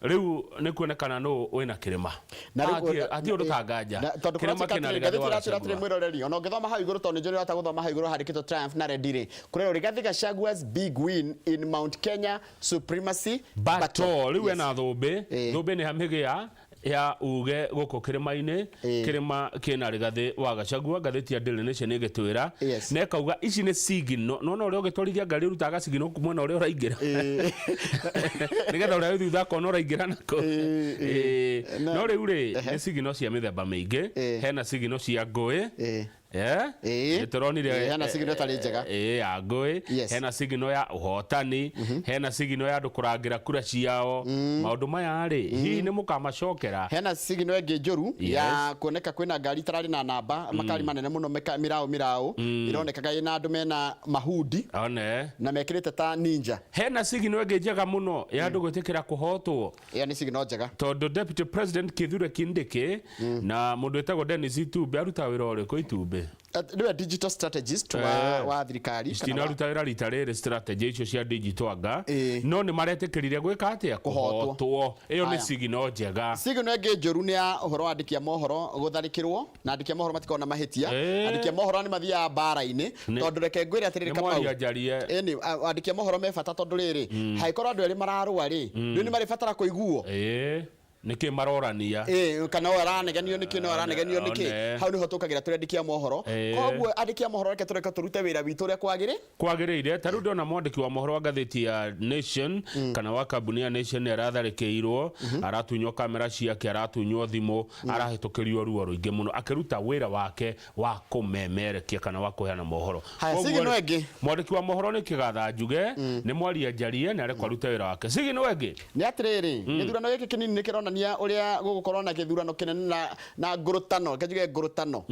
Rĩu nĩ kuonekana nũ wĩna kĩrĩma. Na rĩu- Hatirĩ ũndũ ta nganja. Na- tondũ Kĩrĩma kũratuĩka kĩna atĩrĩ, Rigathĩ ngathĩti wa ĩratwĩra atĩrĩ Gachagua. mwĩroreri ona ũngĩthoma hau igũrũ tondũ nĩ njũĩ nĩũrahota gũthoma hau igũrũ handĩkĩtwo triumph na red rĩ kũrerwo Rigathĩ Gachagua's big win in Mount Kenya supremacy battle. Rĩu Yes. ena thũmbĩ, thũmbĩ nĩ hamĩgĩa ya uge gũkũ kĩrĩma-inĩ, kĩrĩma kĩna Rigathĩ wa Gachagua. Ngathĩti ya Daily Nation ĩgĩtwĩra na ĩkauga ici nĩ signal. Nĩwona ũrĩa ũgĩtwarithia ngari ũrutaga signal mwena ũrĩa ũraingĩra nĩgetha ũrĩa wĩ thutha akona ũraingĩra nako. No rĩu rĩ nĩ signal cia mĩthemba mĩingĩ. Hena signal cia ngũĩ. Nĩtũronire Hena signal ĩtarĩ njega. Ya ngũĩ. Hena signal ya ũhotani, hena signal ya andũ kũrangĩra kura ciao. Maũndũ maya rĩ, hihi nĩ mũkamacokera? Hena signal ĩngĩ njũru ya kuoneka kwĩna ngari itararĩ na namba, makari manene mũno, mĩraũ mĩraũ, ĩronekaga ĩna andũ mena mahundi one na mekĩrĩte ta ninja. Hena signal ĩngĩ njega mũno ya andũ gwĩtĩkĩra kũhotwo. Ĩyo nĩ signal njega. Tondũ Deputy President Kithure Kindiki na mũndũ wĩtagwo Dennis Itumbi, arutaga wĩra ũrĩkũ Itumbi? Nĩwe digital strategist wa thirikari. Kana Citinaruta wĩra rita rĩrĩ strategy icio cia digital anga, no nĩ maretĩkĩrire gwĩka atĩa? Kũhotwo. Kũhotwo. Ĩyo nĩ Aya. signal njega. Signal ĩngĩ njũru nĩ ya ũhoro wa andĩki a mohoro gũtharĩkĩrwo, na andĩki a mohoro matikoragwo na mahĩtia. Andĩki a mohoro nĩ mathiaga mbara-inĩ, tondũ reke ngwĩre atĩrĩrĩ, Nĩ Kamau. mwaria njarie. Ĩni, andĩki a mohoro me bata tondũ rĩrĩ, hangĩkorwo andũ erĩ mararũa rĩ, rĩu nĩ marĩbatara kũiguo. Nĩkĩ marorania? Kana ũyũ aranegenio nĩkĩ, na ũyũ aranegenio nĩkĩ? One. Hau nĩho tũkagĩra tũrĩ andĩki a mohoro. Koguo andĩki a mohoro, reke tũreke tũrute wĩra witũ ũrĩa kwagĩrĩ kwagĩrĩire. Ta rĩu ndona mwandĩki wa mohoro wa ngathĩti ya Nation, kana wa kambuni ya Nation, nĩ aratharĩkĩirwo, aratunywo kamera ciake, aratunywo thimũ, arahĩtũkĩrio ruo rũingĩ mũno akĩruta wĩra wake wa kũmemerekia kana wa kũheana mohoro. Haya, Koguo signal rĩ, ĩngĩ. Mwandĩki wa mohoro nĩ kĩgatha njuge, nĩ mwaria njarie na arekwo arute wĩra wake. Signal ĩngĩ nĩ atĩrĩrĩ, gĩthurano gĩkĩ kĩnini nĩ kĩronania ũrĩa gũgũkorwo na gĩthurano kĩnene na ngũrũtano, reke njuge ngũrũtano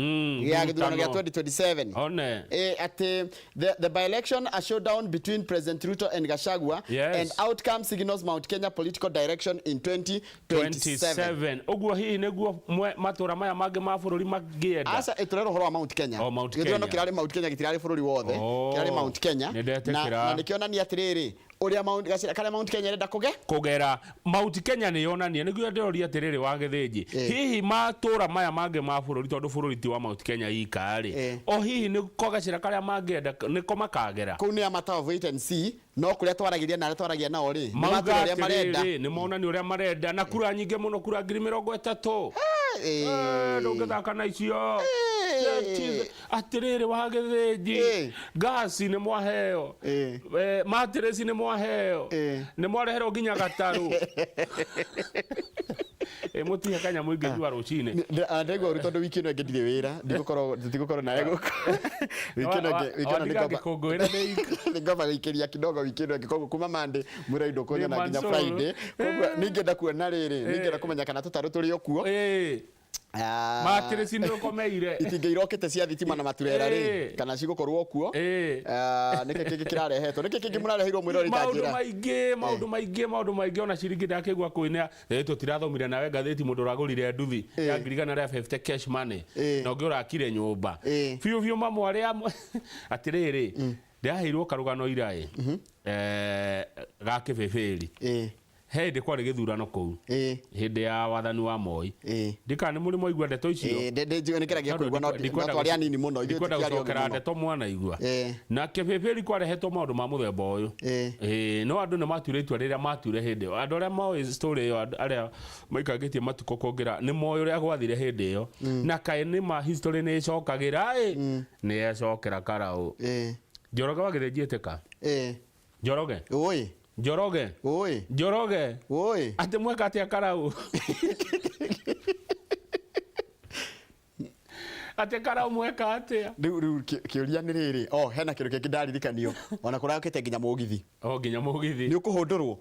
ya gĩthurano gĩa ngũrũtano. 2027. One. Atĩ the by-election, a showdown between President Ruto and Gachagua, and outcome signals Mount Kenya political direction in 2027. 27. Ũguo hihi nĩguo matũra maya mangĩ ma bũrũri mangĩenda? Aca, ĩtũrera ũhoro wa Mount Kenya. Oh, Mount Gĩthurano Kenya. kĩrarĩ Mount Kenya, gĩtirarĩ bũrũri wothe. Oh, Kĩrarĩ Mount Kenya. nĩ ndetĩkĩra. Na nĩkĩonania atĩrĩrĩ, ũrĩa Mount gacĩra karĩa Mount Kenya ĩrenda kũge kũgera. Mount Kenya nĩ yonania, nĩguo ndĩroria atĩrĩrĩ wa Gĩthĩnji, hihi matũra maya mangĩ ma bũrũri, tondũ bũrũri ti wa Mount Kenya ika rĩ, o hihi nĩ ko gacĩra karĩa mangĩenda nĩko makagera? Kũu nĩ a matter of wait and see, no kũrĩa twaragĩria na arĩa twaragia nao rĩ, nĩ mauga matwĩra ũrĩa marenda. atĩrĩrĩ, nĩ monania ũrĩa marenda na kura nyingĩ mũno, kura 30,000. Ndũngĩthaka na icio. Atĩrĩrĩ wa Gĩthĩnji, ngasi nĩ mwaheo, matirĩci nĩ mwaheo, nĩ mwareherwo nginya gatarũ. Mũtihe kanyamũ ingĩnyua rũcinĩ. Ndaigua ũru tondũ wiki ĩno ĩngĩ ndirĩ wĩra, ndigũkorwo nawe gũkũ wiki ĩno ĩngĩ. Wiki ĩno Wandiga ngĩkũngũĩra ndĩ ika. Nĩngomba gũikĩria kidogo wiki ĩno ĩngĩ, koguo kuma Monday mwĩra indo kuona Nĩ nginya Mansour. Friday. Koguo ningĩenda kuona rĩrĩ, ningĩenda kũmenya kana tũtarũ tũrĩ o kuo. Matirĩci nĩ ũkomeire. Itingĩ irokĩte cia thitima na maturera rĩ, kana cigũkorwo kuo? Nĩkĩ kĩngĩ kĩrarehetwo? Nĩkĩ kĩngĩ mũrareheirwo mwĩrori ta Maũndũ njĩra? maingĩ, maũndũ maingĩ, maũndũ maingĩ. Ona ciringi ndakĩigua kwĩna tũtirathomire nawe ngathĩti, mũndũ ũragũrire nduthi ya 150,000 cash money, na ũngĩ ũrakire nyũmba biũ biũ. Mamwe arĩa atĩrĩrĩ, ndĩraheirwo karũgano iraĩ ga kĩbĩbĩri. He hĩndĩ kwarĩ gĩthurano kũu, hĩndĩ ya wathani wa Moi. Ndikana nĩ mũrĩ mwaigua ndeto icio? Nĩngeragia kũigua, no twarĩ anini mũno, ithuĩ Ndikwenda tũtiarĩ ogĩ gũcokera mũno. ndeto mwanaigua. Na kĩbĩbĩri kwarehetwo maũndũ ma mũthemba ũyũ. No andũ nĩ matuire itua rĩrĩa matuire hĩndĩ ĩyo. Andũ arĩa moĩ story ĩyo, andũ arĩa maikangĩtie matukũ kũngĩra, nĩ moĩ ũrĩa gwathire hĩndĩ ĩyo. Na kaĩ nĩ ma history nĩ ĩcokagĩra ĩ, nĩ yecokera Karaũ. Njoroge wa Gĩthĩnji ĩtĩka. Njoroge. Ũĩ. Njoroge. Ũĩ. Njoroge. Ũĩ. Atĩ mweka atĩa Karaũ? Atĩ Karaũ mweka atĩa? Rĩu kĩũria nĩ rĩrĩ, oh, hena kĩndũ kĩngĩ ndaririkanio, ona kũrakĩte nginya mũgithi. O nginya mũgithi. Nĩ ũkũhũndũrwo,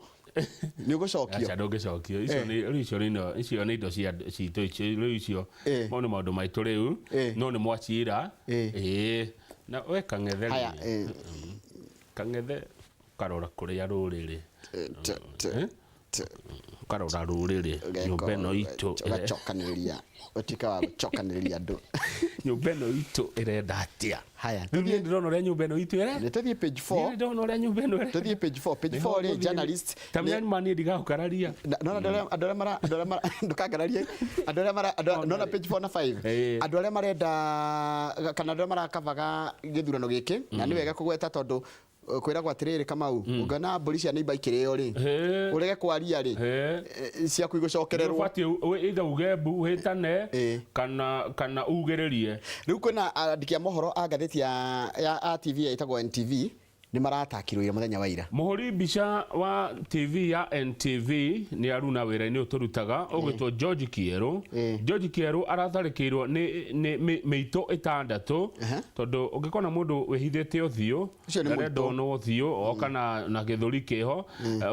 nĩ ũgũcokio. Aca, ndũngĩcokio. Icio nĩ rĩu icio nĩ indo, icio nĩ indo cia citũ icio rĩu, icio mau nĩ maũndũ maitũ rĩu, no nĩ mwacira. Ĩĩ. Na we Kang'ethe Haya, rĩ, Kang'ethe karora kũrĩa rũrĩrĩ. Ũkarora rũrĩrĩ, nyũmba ĩno itũ Ũgacokanĩrĩria, ũtuĩke wa gũcokanĩrĩria andũ. Nyũmba ĩno itũ ĩrenda atĩa? Haya. Rĩu niĩ ndĩrona ũrĩa nyũmba ĩno itũ ĩrenda. Nĩ tũthiĩ page 4. Niĩ ndĩrona ũrĩa nyũmba ĩno ĩrenda. Tũthiĩ page 4. Page 4 rĩ, journalist. Ta menya niĩ ndigagũkararia. Nona andũ arĩa andũ arĩa mara andũ arĩa mara ndũkangararie. Andũ arĩa mara andũ nona page 4 na 5. Andũ arĩa marenda kana andũ arĩa marakavaga gĩthurano gĩkĩ na nĩ wega kũgweta tondũ kwĩragwo atĩrĩrĩ Kamau, ũngĩona mbũri cia neighbor ikĩrĩo rĩ, ũrege kwaria rĩ, ciaku igũcokererwo. Ũbatiĩ either uge mbu ũhĩtane kana kana ugĩrĩrie. Rĩu kwĩna andĩki a mohoro a ngathĩti ya ya a TV ĩtagwo NTV nĩ maratakirwo ira mũthenya wa ira. Mũhũri mbica wa TV ya NTV nĩ aruna wĩra-inĩ ũyũ tũrutaga ũgwĩtwo George Kĩerũ. George Kĩerũ aratharĩkĩirwo nĩ nĩ mĩitũ ĩtandatũ tondũ ũngĩkona mũndũ wĩhithĩte ũthiũ Ũcio nĩ arenda mũitũ. onwo ũthiũ oka na na gĩthũri kĩho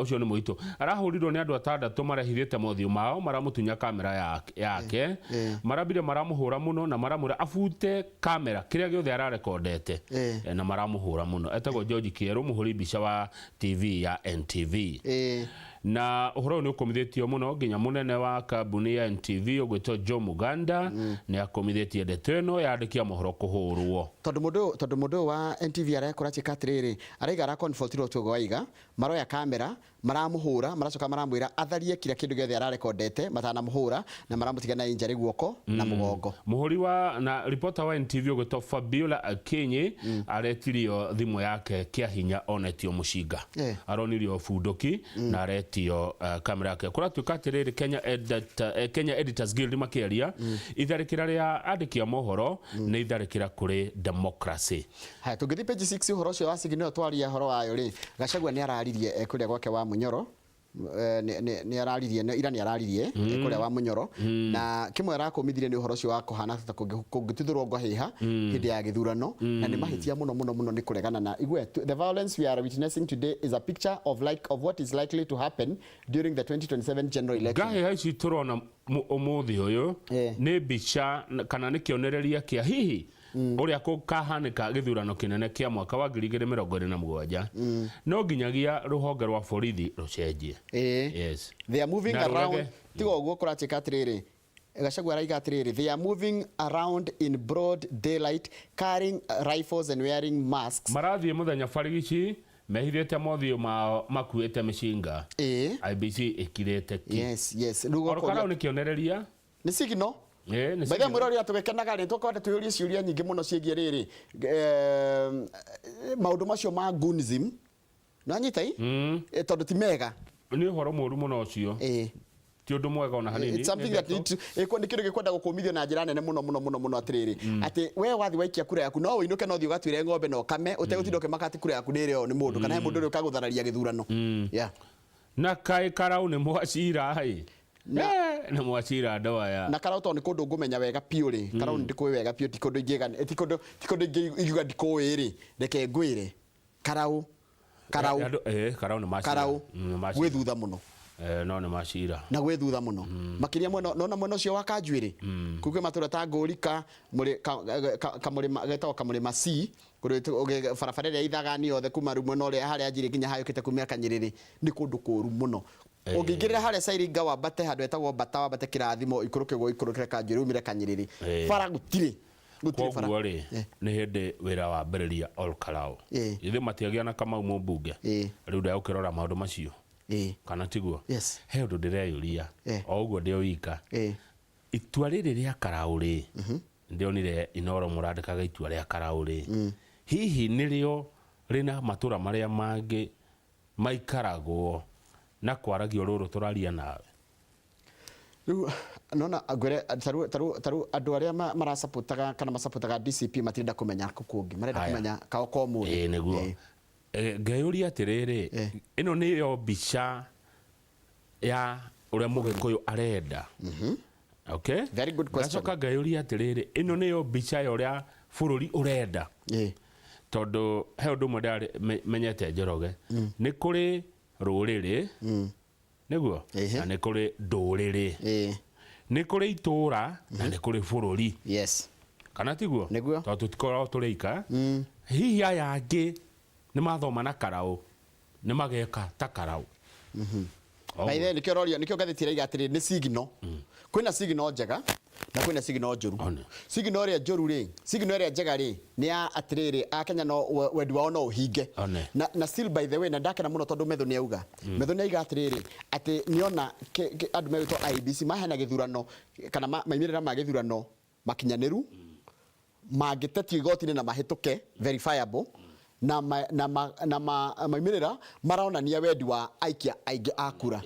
ũcio nĩ mũitũ. Arahũrirwo nĩ andũ atandatũ marehithĩte mothiũ mao maramũtunya kamera yake marambire maramũhũra mũno na maramwĩra abute kamera kĩrĩa gĩothe ararekondete na maramũhũra mũno. Etagwo George Kĩerũ, mũhũri mbica wa TV ya NTV. Na ũhoro ũyũ nĩ ũkũmithĩtio mũno nginya mũnene wa kambuni ya NTV ũgwĩtwo Joe Muganda nĩ akũmithĩtie ndeto ĩno ya andĩki a mohoro kũhũrwo. Tondũ mũndũ ũyũ tondũ mũndũ ũyũ wa NTV arekora chika atĩrĩrĩ, araiga arakonfrontirwo tu waiga, maroya kamera, maramũhũra, maracoka maramwĩra atharie kira kĩndũ gĩothe ararekondete matanamũhũra na maramũtiga na injury guoko na mũgongo. Mũhũri wa na ripota wa NTV ũgwĩtwo Fabiola Akinyi aretirio thimũ yake kĩa hinya onetio mũcinga. Aronirio bunduki na aretio kamera yake. Kũratuĩka atĩrĩrĩ Kenya Editor, Kenya Editors Guild makĩaria itharĩkĩra rĩa andĩki a mohoro nĩ itharĩkĩra kũrĩ democracy. Haya, tũngĩthiĩ page 6 ũhoro ũcio wa Signal twaria ũhoro wayo rĩ, Gachagua nĩ araririe kũrĩa gwake wa Munyoro, nĩ araririe ira nĩ araririe kũrĩa wa Munyoro na kĩmwe arakũmithirie nĩ ũhoro ũcio wa kũhana ta kũngĩtuthũrwo ngwahĩha hĩndĩ ya gĩthurano na nĩ mahĩtia mũno mũno mũno nĩ kũregana na igue the violence we are witnessing today is a picture of like of what is likely to happen during the 2027 general election. Ngahĩha ici tũrona ũmũthĩ ũyũ nĩ mbica kana nĩ kĩonereria kĩa hihi ũrĩa gũkahanĩka gĩthurano kĩnene kĩa mwaka wa 2027 no nginyagia rũhonge rwa borithi rũcenjie. Yes. They are moving Na around rũrege. Tiga ũguo kũratuĩka atĩrĩrĩ, Gachagua araiga atĩrĩrĩ, they are moving around in broad daylight carrying rifles and wearing masks. Marathiĩ mũthenya barigici mehithĩte mothiũ mao makuĩte mĩcinga. IEBC ĩkirĩte ki. Yes, yes. Rĩu Oro ũkoria- Karau nĩ kĩonereria. Nĩ signal. Nĩ By the way, signal. mwĩroreri atũgĩkenaga rĩ, tũkwenda twĩyũrie ciũria nyingĩ mũno ciĩgiĩ rĩrĩ maũndũ macio ma goonism nĩwanyita i tondũ ti mega. Nĩ ũhoro mũru mũno ũcio. Ti ũndũ mwega ona hanini. It's something that need to nĩ kĩndũ gĩkwenda gũkũmithio na njĩra nene mũno mũno mũno mũno atĩrĩrĩ atĩ we wathiĩ waikia kura yaku no ũinũke no ũthiĩ ũgatuĩre ng'ombe na ũkame ũtegũtinda ũkĩmaka atĩ kura yaku nĩ ĩrĩo nĩ mũndũ kana he mũndũ ũrĩa ũkagũthararia gĩthurano. Yeah. Na kaĩ Karau nĩ mwacira ĩ. Nĩ mwacira andũ aya. Na Karau tondũ nĩ kũndũ ngũmenya wega biũ rĩ, Karau nĩ ndĩkũĩ wega biũ, ti kũndũ ingĩga ti kũndũ ti kũndũ ingiuga ndikũĩ rĩ, reke ngwĩre Karau Karau Karau nĩ macira. Karau Nĩ macira. Gwĩ thutha mũno. No nĩ macira. Na gwĩ thutha mũno. Makĩria mwena nona mwena ũcio wa Kanjuĩrĩ. Kũu kwĩ matũra ta Ngũrika, Kamũrĩma getagwo Kamũrĩma C, kũndũ barabara ĩrĩa ithagani yothe kuma rĩu mwena ũrĩa harĩa Njiri nginya hayũkĩte kumia Kanyĩrĩrĩ nĩ kũndũ kũru mũno. Ũngĩingĩrĩra harĩa Sairinga wambate handũ hetagwo Mbata wambate Kĩrathimo ikũrũke ũguo ikũrũkĩre Kanjuĩrĩ umĩre Kanyĩrĩrĩ. Bara gũtirĩ. Gũtirĩ bara. Koguo rĩ nĩ hĩndĩ wĩra wambĩrĩria Ol Kalou. Ithuĩ matiagĩa na Kamau mũmbunge. Rĩu ndegũkĩrora maũndũ macio. Kana tiguo? Yes. He ũndũ ndĩreyũria o ũguo ndĩ o wika. Itua rĩrĩ rĩa Karau rĩ, ndĩonire Inooro mũrandĩkaga itua rĩa Karau rĩ, hihi nĩrĩo rĩna matũra marĩa mangĩ maikaragwo na kwaragio rũrũ tũraria nawe? Rĩu nona ngwĩre taru taru taru andũ arĩa marasapotaga kana masapotaga DCP matirenda kũmenya kũ kũngĩ, marenda kũmenya kao ko mũthĩ. Ĩĩ nĩguo. Ngeyũria atĩrĩrĩ, ĩno nĩyo mbica ya ũrĩa Mũgĩkũyũ arenda. Okay? Very good question. Ngacoka ngeyũria atĩrĩrĩ, ĩno nĩyo mbica ya ũrĩa bũrũri ũrenda. Tondũ he ũndũ ũmwe ndĩrarĩ menyete Njoroge, nĩ kũrĩ rũrĩrĩ, nĩguo? Na nĩ kũrĩ ndũrĩrĩ. Nĩ kũrĩ itũra na nĩ kũrĩ bũrũri. Yes. Kana tiguo? Nĩguo. Tondũ tũtikoragwo tũrĩ ika. Hihi aya angĩ nĩ mathoma na Karau, nĩ mageka ta Karau. By the way, nĩkĩo ũrorio, nĩkĩo ngathĩti ĩraiga atĩrĩ nĩ signal. Kwĩna signal njega na kwĩna signal njũru. Signal ĩrĩa njũru rĩ, signal ĩrĩa njega rĩ, nĩ ya atĩrĩrĩ, Akenya no wendi wao no ũhinge. Na still by the way, na ndakena mũno tondũ Methu nĩ auga. Methu nĩ aiga atĩrĩrĩ, atĩ nĩona andũ megwĩtwo IEBC maheana gĩthurano kana maumĩrĩra ma gĩthurano makinyanĩru, mangĩtetio igoti-inĩ na mahĩtũke verifiable, na maumĩrĩra maronania wendi wa aikia aingĩ a kura.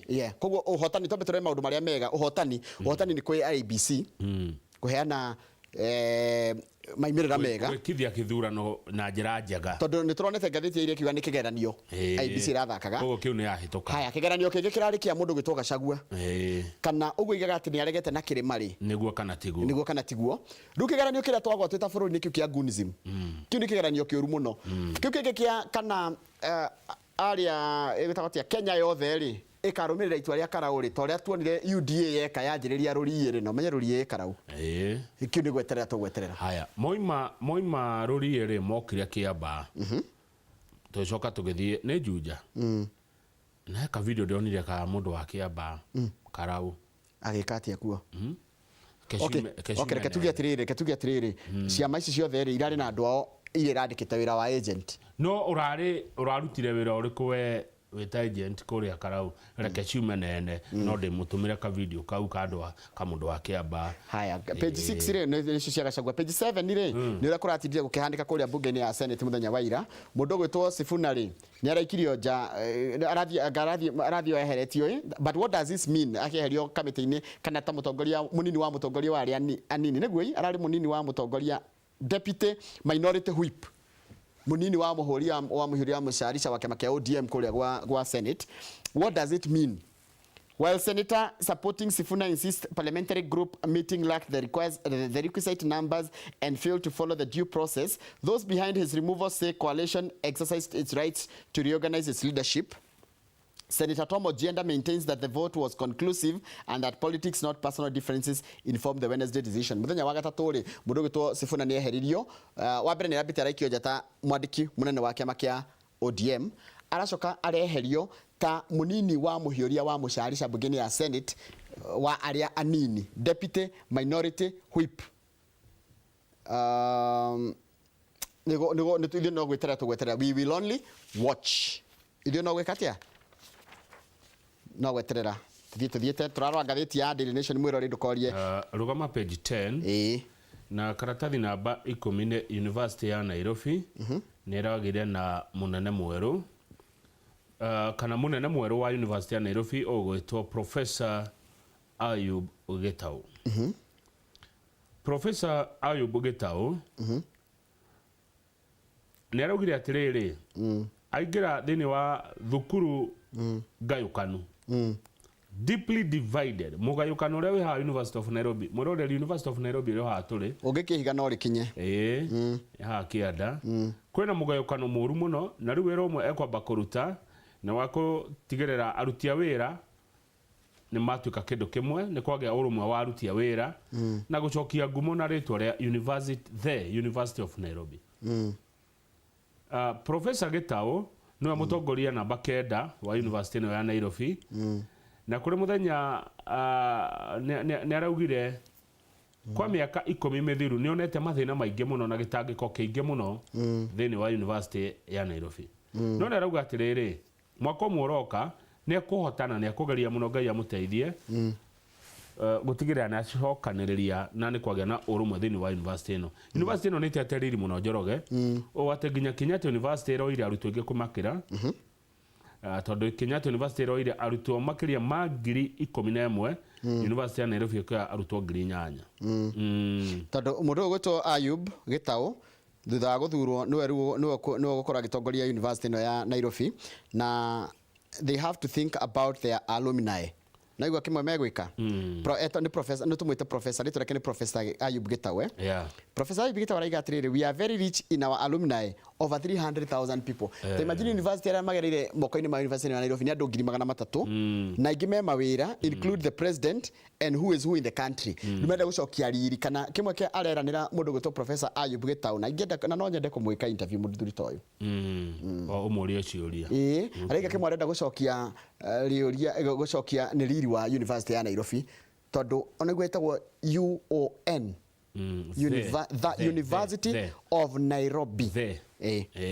Yeah. Koguo ũhotani, twambe tũrore maũndũ marĩa mega. Ũhotani, ũhotani nĩ kwĩ IEBC kũheana maumĩrĩra mega. Gwĩkithia kĩthurano na njĩra njega. Tondũ nĩ tũronete ngathĩti ya ira ĩkiuga nĩ kĩgeranio IEBC ĩrathakaga. Koguo kĩu nĩ yahĩtũka. Haya, kĩgeranio kĩngĩ kĩrarĩ kĩa mũndũ gwĩtwo Gachagua. Kana ũguo oigaga atĩ nĩ aregete na kĩrĩma rĩ. Nĩguo kana tiguo. Nĩguo kana tiguo. Rĩu kĩgeranio kĩrĩa twagwa twĩ ta bũrũri nĩ kĩu kĩa Gunism. Kĩu nĩ kĩgeranio kĩũru mũno. Kĩu kĩngĩ kĩa kana arĩa ĩgwĩtagwo atĩa Kenya yothe rĩ ĩkarũmĩrĩra itua rĩa Karau rĩ, ta ũrĩa tuonire UDA yeka yanjĩrĩria rũriĩ rĩ, na ũmenye rũriĩ ĩ Karau. Kĩu nĩ gweterera tũgweterera. Haya, moima rũriĩ rĩ, mokire Kĩambaa. Tũgĩcoka tũgĩthiĩ nĩ Juja. Na he ka video ndĩronire ka mũndũ wa Kĩambaa, Karau. Agĩka atĩa kuo? Okay, okay, reke tuge atĩrĩrĩ, reke tuge atĩrĩrĩ, ciama ici ciothe rĩ irarĩ na andũ ao iria irandĩkĩte wĩra wa agent. No ũrarĩ ũrarutire wĩra ũrĩkũ we wĩta agent kũrĩa Karau? Reke ciume nene, no ndĩmũtũmĩre ka video kau ka andũ ka mũndũ wa Kĩambaa. Haya, page 6 rĩ nĩcio cia Gachagua. Page 7 rĩ nĩ ũrĩa kũratindire gũkĩhanĩka kũrĩa mbunge-inĩ ya Senate mũthenya wa ira. Mũndũ ũgwĩtwo Sifuna rĩ nĩ araikirio nja, arathiĩ eheretio ĩ, but what does this mean akĩeherio kamĩtĩ-inĩ kana ta mũtongoria mũnini wa mũtongoria wa arĩa anini, nĩguo ĩ ararĩ mũnini wa mũtongoria deputy minority whip, mũnini wa mũhũri wa mũhũri wa mũcarica wa kĩama kĩa ODM kũrĩa gwa Senate. What does it mean? While senator supporting Sifuna insists parliamentary group meeting lacked the requisite numbers and failed to follow the due process, those behind his removal say coalition exercised its rights to reorganize its leadership. Senator Tom Ojienda maintains that the vote was conclusive and that politics, not personal differences, informed the Wednesday decision. Muthenya wa gatatũ rĩ, mũndũ ũgwĩtwo Sifuna nĩ eheririo. Wa mbere nĩ arambĩte araikio nja ta mwandĩki mũnene wa kĩama kĩa ODM. Aracoka areherio ta mũnini wa mũhiũria wa mũcarica mbunge-inĩ ya Senate wa arĩa anini, deputy minority whip. Ithuĩ no gwĩterera tũgweterera. We will only watch. Ithuĩ no gwĩka atĩa? No gweterera. Tũthiĩ tũthiĩte tũrarora ngathĩti ya Daily Nation mwĩrori ndũkorie. Rũgama page 10. Na karatathi namba 10 nĩ University ya Nairobi. Nĩ ĩragĩire na mũnene mwerũ. Kana mũnene mwerũ wa University ya Nairobi ũgwĩtwo Professor Ayub Gitau. Professor Ayub Gitau nĩ araugire atĩrĩrĩ, aingĩra thĩinĩ wa thukuru ngayũkanu, deeply divided, mũgayũkano ũrĩa wĩ haha University of Nairobi, mwĩroreri University of Nairobi ũrĩa haha tũrĩ, ũngĩkĩhiga no rĩkinye. Haha kĩanda kwĩna mũgayũkano mũru mũno, na rĩu wĩra ũmwe ekwamba kũruta na wa gũtigĩrĩra aruti a wĩra nĩ matuĩka kĩndũ kĩmwe, nĩ kwagĩa ũrũmwe wa aruti a wĩra na gũcokia ngumo na rĩtwa rĩa University, the University of Nairobi. Professor Gitau nĩwe mũtongoria namba 9 wa University ĩno ya Nairobi. Na kũrĩ mũthenya nĩ araugire kwa mĩaka 10 mĩthiru nĩonete mathĩna maingĩ mũno na gĩtangĩko kĩingĩ mũno thĩinĩ wa University ya Nairobi. No nĩ arauga atĩrĩrĩ, mwaka ũmwe ũroka nĩ ekũhotana, nĩ ekũgeria mũno Ngai amũteithie gũtigĩrĩra nĩ acokanĩrĩria na nĩ kwagĩa na ũrũmwe thĩinĩ wa university ĩno. University ĩno nĩ ĩtete riri mũno Njoroge, ũũ atĩ nginya Kenyatta University ĩroire arutwo aingĩ kũmakĩra. Tondũ Kenyatta University ĩroire arutwo makĩria ma 11,000, University ya Nairobi ĩkoya arutwo 8,000. Tondũ mũndũ ũyũ ũgwĩtwo Ayub Gitau thutha wa gũthurwo nĩwe rĩu nĩwe ũgũkorwo agĩtongoria university ĩno ya Nairobi, na they have to think about their alumni. Na igua kĩmwe megwĩka. Nĩ professor, nĩ tũmwĩte professor, rĩtwa rĩake nĩ Professor Ayub Gitau. Professor Ayub Gitau araiga atĩrĩrĩ, we are very rich in our alumni. Over 300,000 people. Ta imagine university arĩa magereire moko-inĩ ma University ya Nairobi nĩ andũ 300,000 na aingĩ me mawĩra, include the president and who is who in the country. Nĩ menda gũcokia riri kana kĩmwe kĩa areranĩra mũndũ gwĩtwo Professor Ayub Gĩtaũ, na ingĩenda na no nyende kũmwĩka interview mũthuri ta ũyũ. O ũmũrie ciũria. Ĩĩ, araiga kĩmwe arenda gũcokia rĩũria gũcokia nĩ riri wa University ya Nairobi, tondũ onaguo ĩtagwo UON, the University the. of Nairobi. The.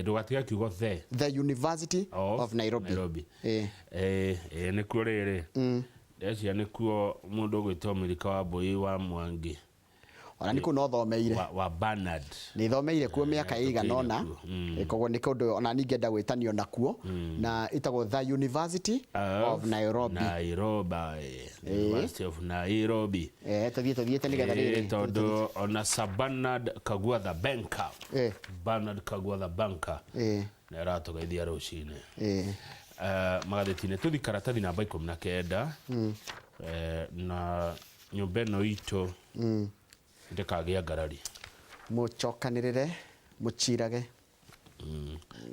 Ndũgatiga kiugo the. The University of Nairobi. Nairobi. Nĩkuo rĩrĩ, ndeciria nĩkuo mũndũ ũgwĩtwo Milika wa Mbui wa Mwangi. Ona nĩ kũu no thomeire. Wa Bernard. Nĩ thomeire kuo mĩaka ĩigana ũna. Kuo. Koguo nĩ kũndũ ona ningĩenda gwĩtanio nakuo, na ĩtagwo the University of Nairobi. Nairobi. University of Nairobi. Tũthiĩ tũthiĩte nĩgetha rĩrĩ. Tondũ ona Sir Bernard Kagua the banker, Bernard Kagua the banker, nĩ aratũgeithia rũcinĩ. Magathĩti-inĩ tũthi karatathi namba 19. Na nyũmba ĩno itũ ndĩkagĩa ngarari. Mũcokanĩrĩre, mũcirage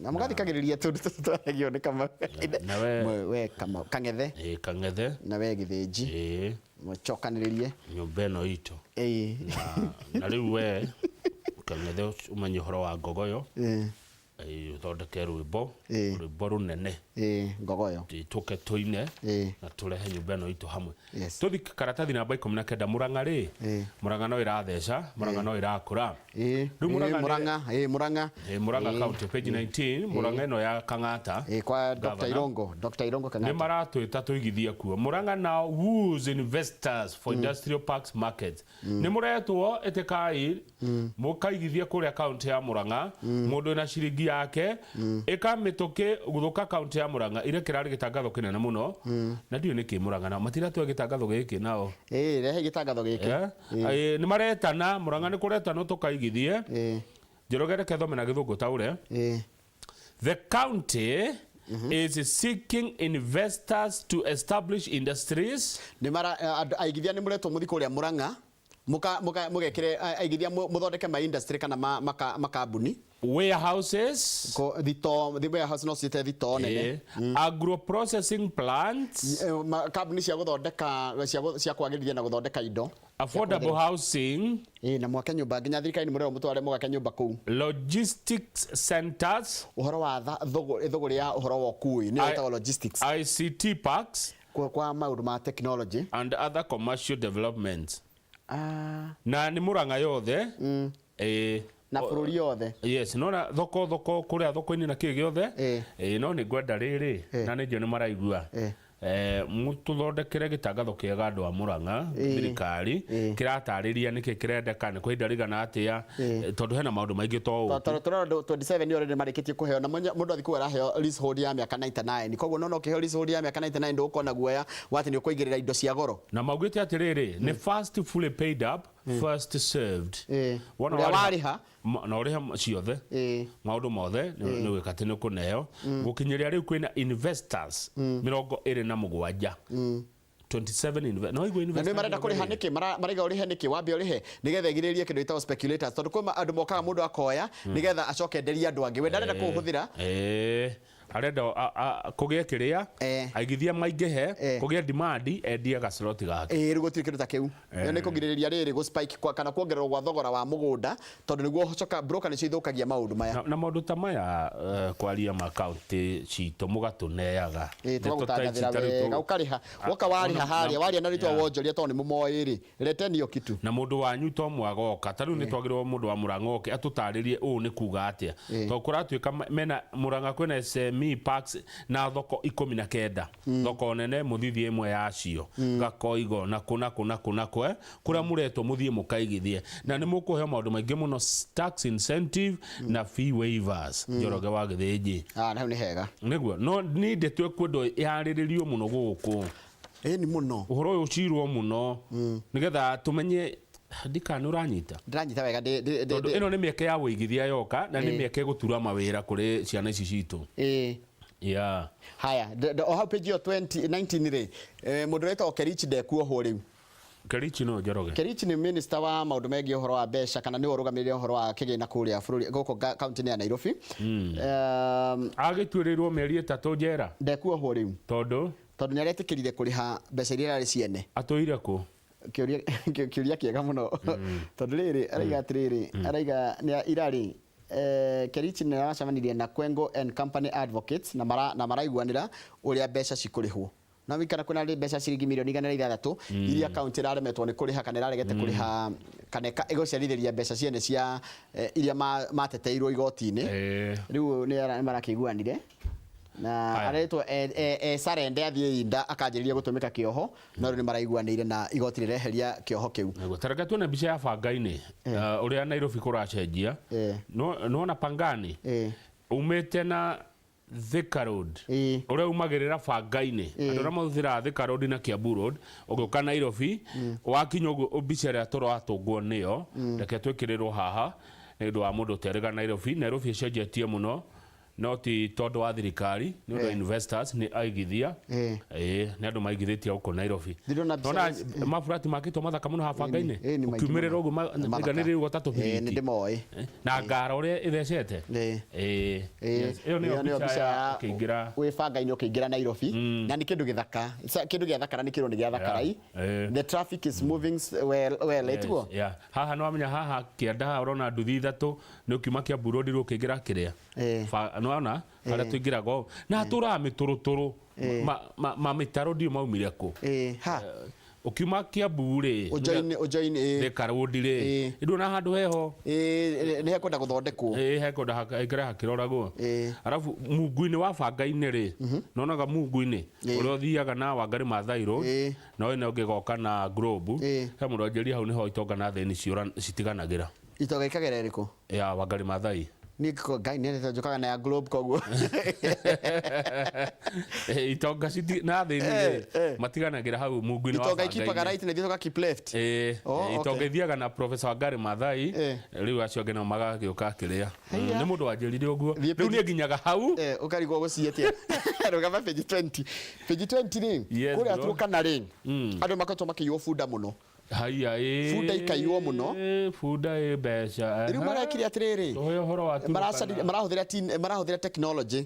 na mũgathikagĩrĩria tũndũ tũtũ twaragio nĩ Kamau. Na we We Kamau Kang'ethe. Kang'ethe. Na we Gĩthĩnji. Mũcokanĩrĩrie nyũmba ĩno itũ. Na rĩu we Kang'ethe ũmenye ũhoro wa ngogoyo. Ũthondeke rwĩmbo, rwĩmbo rũnene. Ngogoyo. Tũke tũine na tũrehe nyũmba ĩno itũ hamwe. Tũthi karatathi namba 19. Mũrang'a rĩ, Mũrang'a no ĩratheca, Mũrang'a no ĩrakũra. Rĩu Mũrang'a Mũrang'a, Mũrang'a. Mũrang'a County, page 19, Mũrang'a ĩno ya Kang'ata. Kwa Dr. Governor. Irongo, Dr. Irongo Nĩ Kang'ata. maratwĩta tũigithie kuo. Mũrang'a now woos investors for industrial parks market. Nĩ mũretwo, ĩtĩkai mũkaigithie kũrĩa kaunti ya Mũrang'a. Mũndũ wĩna ciringi yake ĩka mĩtũkĩ gũthũka kaunti ya Mũrang'a ire kĩrarĩ gĩtangatho kĩnene mũno, na ndiũĩ nĩkĩ Mũrang'a nao matiratũhe gĩtangatho gĩkĩ nao. Rehe gĩtangatho gĩkĩ. Nĩ maretana Mũrang'a, nĩ kũretanwo tũkaigithie. Njoroge, reke thome na gĩthũngũ taũre. The county is seeking investors to establish industries. Nĩ mara andũ aigithia nĩ mũretwo mũthi kũrĩa Mũrang'a muka muka mugekire aigithia muthondeke ma industry kana makambuni. Warehouses. Ko thito, the warehouse no ciĩte thito nene. Agro processing plants. Kambuni cia gũthondeka cia kwagĩrithia na gũthondeka indo. Affordable housing. Na mwake nyũmba nginya thirikari nĩ mũrerwo mũtware mũgake nyũmba kũu. Logistics centers. Ũhoro wa thũgũrĩ ya ũhoro wa ũkui nĩyo ĩtagwo logistics. ICT parks. Kwa maũndũ ma technology. And other commercial developments. Na nĩ Mũrang'a yothe. Na bũrũri yothe. Yes, nona thoko kũrĩa thoko-inĩ na kĩ gĩothe. No nĩ ngwenda rĩrĩ, na nĩ njũĩ nĩ maraigua. Mũtũthondekere gĩtangatho kĩega andũ a Mũrang'a, thirikari kĩratarĩria nĩkĩ kĩrendeka, nĩ kwa ihinda rĩigana atĩa, tondũ hena maũndũ maingĩ to ũũ. Tondũ tũrona andũ 27 nĩ already marĩkĩtie kũheo, na mũndũ athiĩ kũu araheo leasehold ya mĩaka 99. Koguo no ũkĩheo leasehold ya mĩaka 99 ndũgũkorwo na guoya wa atĩ nĩ ũkũigĩrĩra indo cia goro. Na maugĩte atĩrĩrĩ, nĩ first fully paid up, first served. Wona Ũrĩa warĩha warĩha. Na ũrĩha ciothe, maũndũ mothe nĩ gwĩka atĩ nĩ ũkũneo. Gũkinyĩria rĩu kwĩna investors 27, 27 no igua Na nĩ investors marenda kũrĩha nĩkĩ? Maraiga ũrĩhe nĩkĩ? Wambe ũrĩhe nĩgetha ĩgirĩrĩrie kĩndũ gĩtagwo speculators, tondũ kwĩ andũ mokaga mũndũ akoya nĩgetha acoke enderie andũ angĩ. We ndarenda kũũhũthĩra. Arenda kũgĩe kĩrĩa aigithia maingĩhe, kũgĩe demand, endie gasloti gake. Rĩu gũtirĩ kĩndũ ta kĩu. Ĩyo nĩ kũgirĩrĩria rĩrĩ gũ spike kwa, kana kuongererwo gwa thogora wa mũgũnda, tondũ nĩguo coka broker nĩcio ithũkagia maũndũ maya. Na maũndũ ta maya, kwaria ma kaunti citũ mũgatũneaga. Ndeto ta ici Tũgagũtangathĩra ta rĩu wega, ũkarĩha. Woka warĩha harĩa, waria na rĩtwa wonjoria tondũ nĩ mũmoĩ rĩ, leteni hiyo kitu. Na mũndũ wanyu to mwagoka ta rĩu nĩ twagĩrĩirwo mũndũ wa Mũrang'a oke atũtarĩrie ũũ nĩ kuga atĩa, tondũ kũratuĩka mena Mũrang'a kwĩna SME parks na thoko 19, thoko nene mũthithi ĩmwe yacio, Gakoigo na kũ na kũ na kũ na kũ, kũrĩa mũretwo mũthiĩ mũkaigithie, na nĩ mũkũheo maũndũ maingĩ mũno, tax incentive na fee waivers. Njoroge wa Gĩthĩnji. Ah, na hau nĩ hega. Nĩguo no nĩ ndeto ĩkwendwo yarĩrĩrio mũno gũkũ. Ĩni mũno. Ũhoro ũyũ ũcirwo mũno nĩgetha tũmenye ndikana nĩ ũranyita. Ndĩranyita wega Tondũ ĩno nĩ mĩeke ya wũigithia yoka, na nĩ mĩeke ĩgũtura mawĩra kũrĩ ciana ici citũ. Yeah. Haya, o hau page ĩyo 20 19 rĩ, mũndũ ũretagwo Kerichi ndekuohwo rĩu. Kerichi no Njoroge. Kerichi nĩ minister wa maũndũ megiĩ ũhoro wa mbeca kana nĩwe ũrũgamĩrĩire ũhoro wa kĩgĩna kũrĩa bũrũri gũkũ kaunti-inĩ ya Nairobi. Agĩtuĩrĩirwo mĩeri 3 njera. Ndekuohwo rĩu. Tondũ? Tondũ nĩ aretĩkĩrire kũrĩha mbeca iria irarĩ ciene. Atũire kũ? Kĩũria kĩũria kĩega mũno. Tondũ rĩrĩ araiga atĩrĩrĩ, araiga nĩ irarĩ Kerichi nĩ aracemanirie na Kwengo and Company Advocates na maraiguanĩra ũrĩa mbeca cikũrĩhwo. Na wikana kwĩna mbeca ciringi mirioni 106 iria kaunti ĩraremetwo nĩ kũrĩha kana ĩraregete kũrĩha kana ĩgũcerithĩria mbeca ciene cia iria mateteirwo igoti-inĩ. Rĩu nĩ marakĩiguanire na aretwo sarende athiĩ inda akanjĩrĩria gũtũmĩka kĩoho no rĩu nĩ maraiguanĩire na igoti rĩreheria kĩoho kĩu. Nĩguo tareke tuone mbica ya bangainĩ ũrĩa Nairobi kũracenjia. Nĩwona Pangani umĩte na Thika Road ũrĩa umagĩrĩra bangainĩ andũ arĩa mahũthĩraga Thika Road na Kiambu Road ũgĩũka Nairobi wakinya ũguo mbica ĩrĩa tũratũngwo nĩyo reke twĩkĩrĩrwo haha nĩ ũndũ wa mũndũ ũterĩga Nairobi. Nairobi ĩcenjetie mũno no ti tondũ wa thirikari nĩ ũndũ wa investors nĩ aigithia nĩ andũ maigithĩtie gũkũ Nairobi. Nona maburati makĩtwo mathaka mũno haha bangainĩ ũkiumĩrĩra ũguo maiganĩrĩirwo ta tũbiriti. Nĩ ndĩmoĩ na ngara ũrĩa ĩthecete. Ĩyo nĩyo mbica ya ũkĩingĩra wĩ bangainĩ ũkĩingĩra Nairobi na nĩ kĩndũ gĩthaka kĩndũ gĩa thakara nĩ kĩrwo nĩ gĩa thakarai. The traffic is moving well ĩtiguo. Haha nĩ wamenya haha kĩanda haha ũrona nduthi ithatũ nĩ ũkiuma Kiambu Road rĩu ũkĩingĩra kĩrĩa nĩwona harĩa tũingĩraga ũũ na hatũraga mĩtũrũtũrũ ma mĩtaro ndiũ maumire kũ ũkiuma Kiambu rĩ Thika Road rĩ ndũona handũ heho nĩ hekwenda gũthondekwo hekwenda haikare hakĩroragwo. Arabu mungu-inĩ wa bangainĩ rĩ nonaga mungu-inĩ ũrĩa ũthiaga na Wangari Maathai Road no ĩno ũngĩgoka na Globe he mũndũ wanjĩrire hau nĩho itonga na thĩni citiganagĩra. Itonga ikagera ĩrĩkũ? Ya Wangari Maathai. Niĩ Ngai nĩ njũkaga na ya Globe koguo. Itonga na thĩni rĩ matiganagĩra hau mungu-inĩ wa Itonga bangainĩ. ikipaga right na ithuĩ tũga keep left. Itonga ithiaga na Professor Wangari Maathai rĩu acio angĩ nao magagĩũka kĩrĩa. Nĩ mũndũ wanjĩrire ũguo. Rĩu niĩ nginyaga hau. Ũkarigwo gũciĩtia. Rũgama page 20. Page 20 rĩ kũrĩa Turkana rĩ andũ makoretwo makĩiywo bunda mũno. Haiya bunda ikaiywo mũno. Bunda ĩ mbeca. Rĩu marekire atĩrĩrĩ marahũthĩra technology.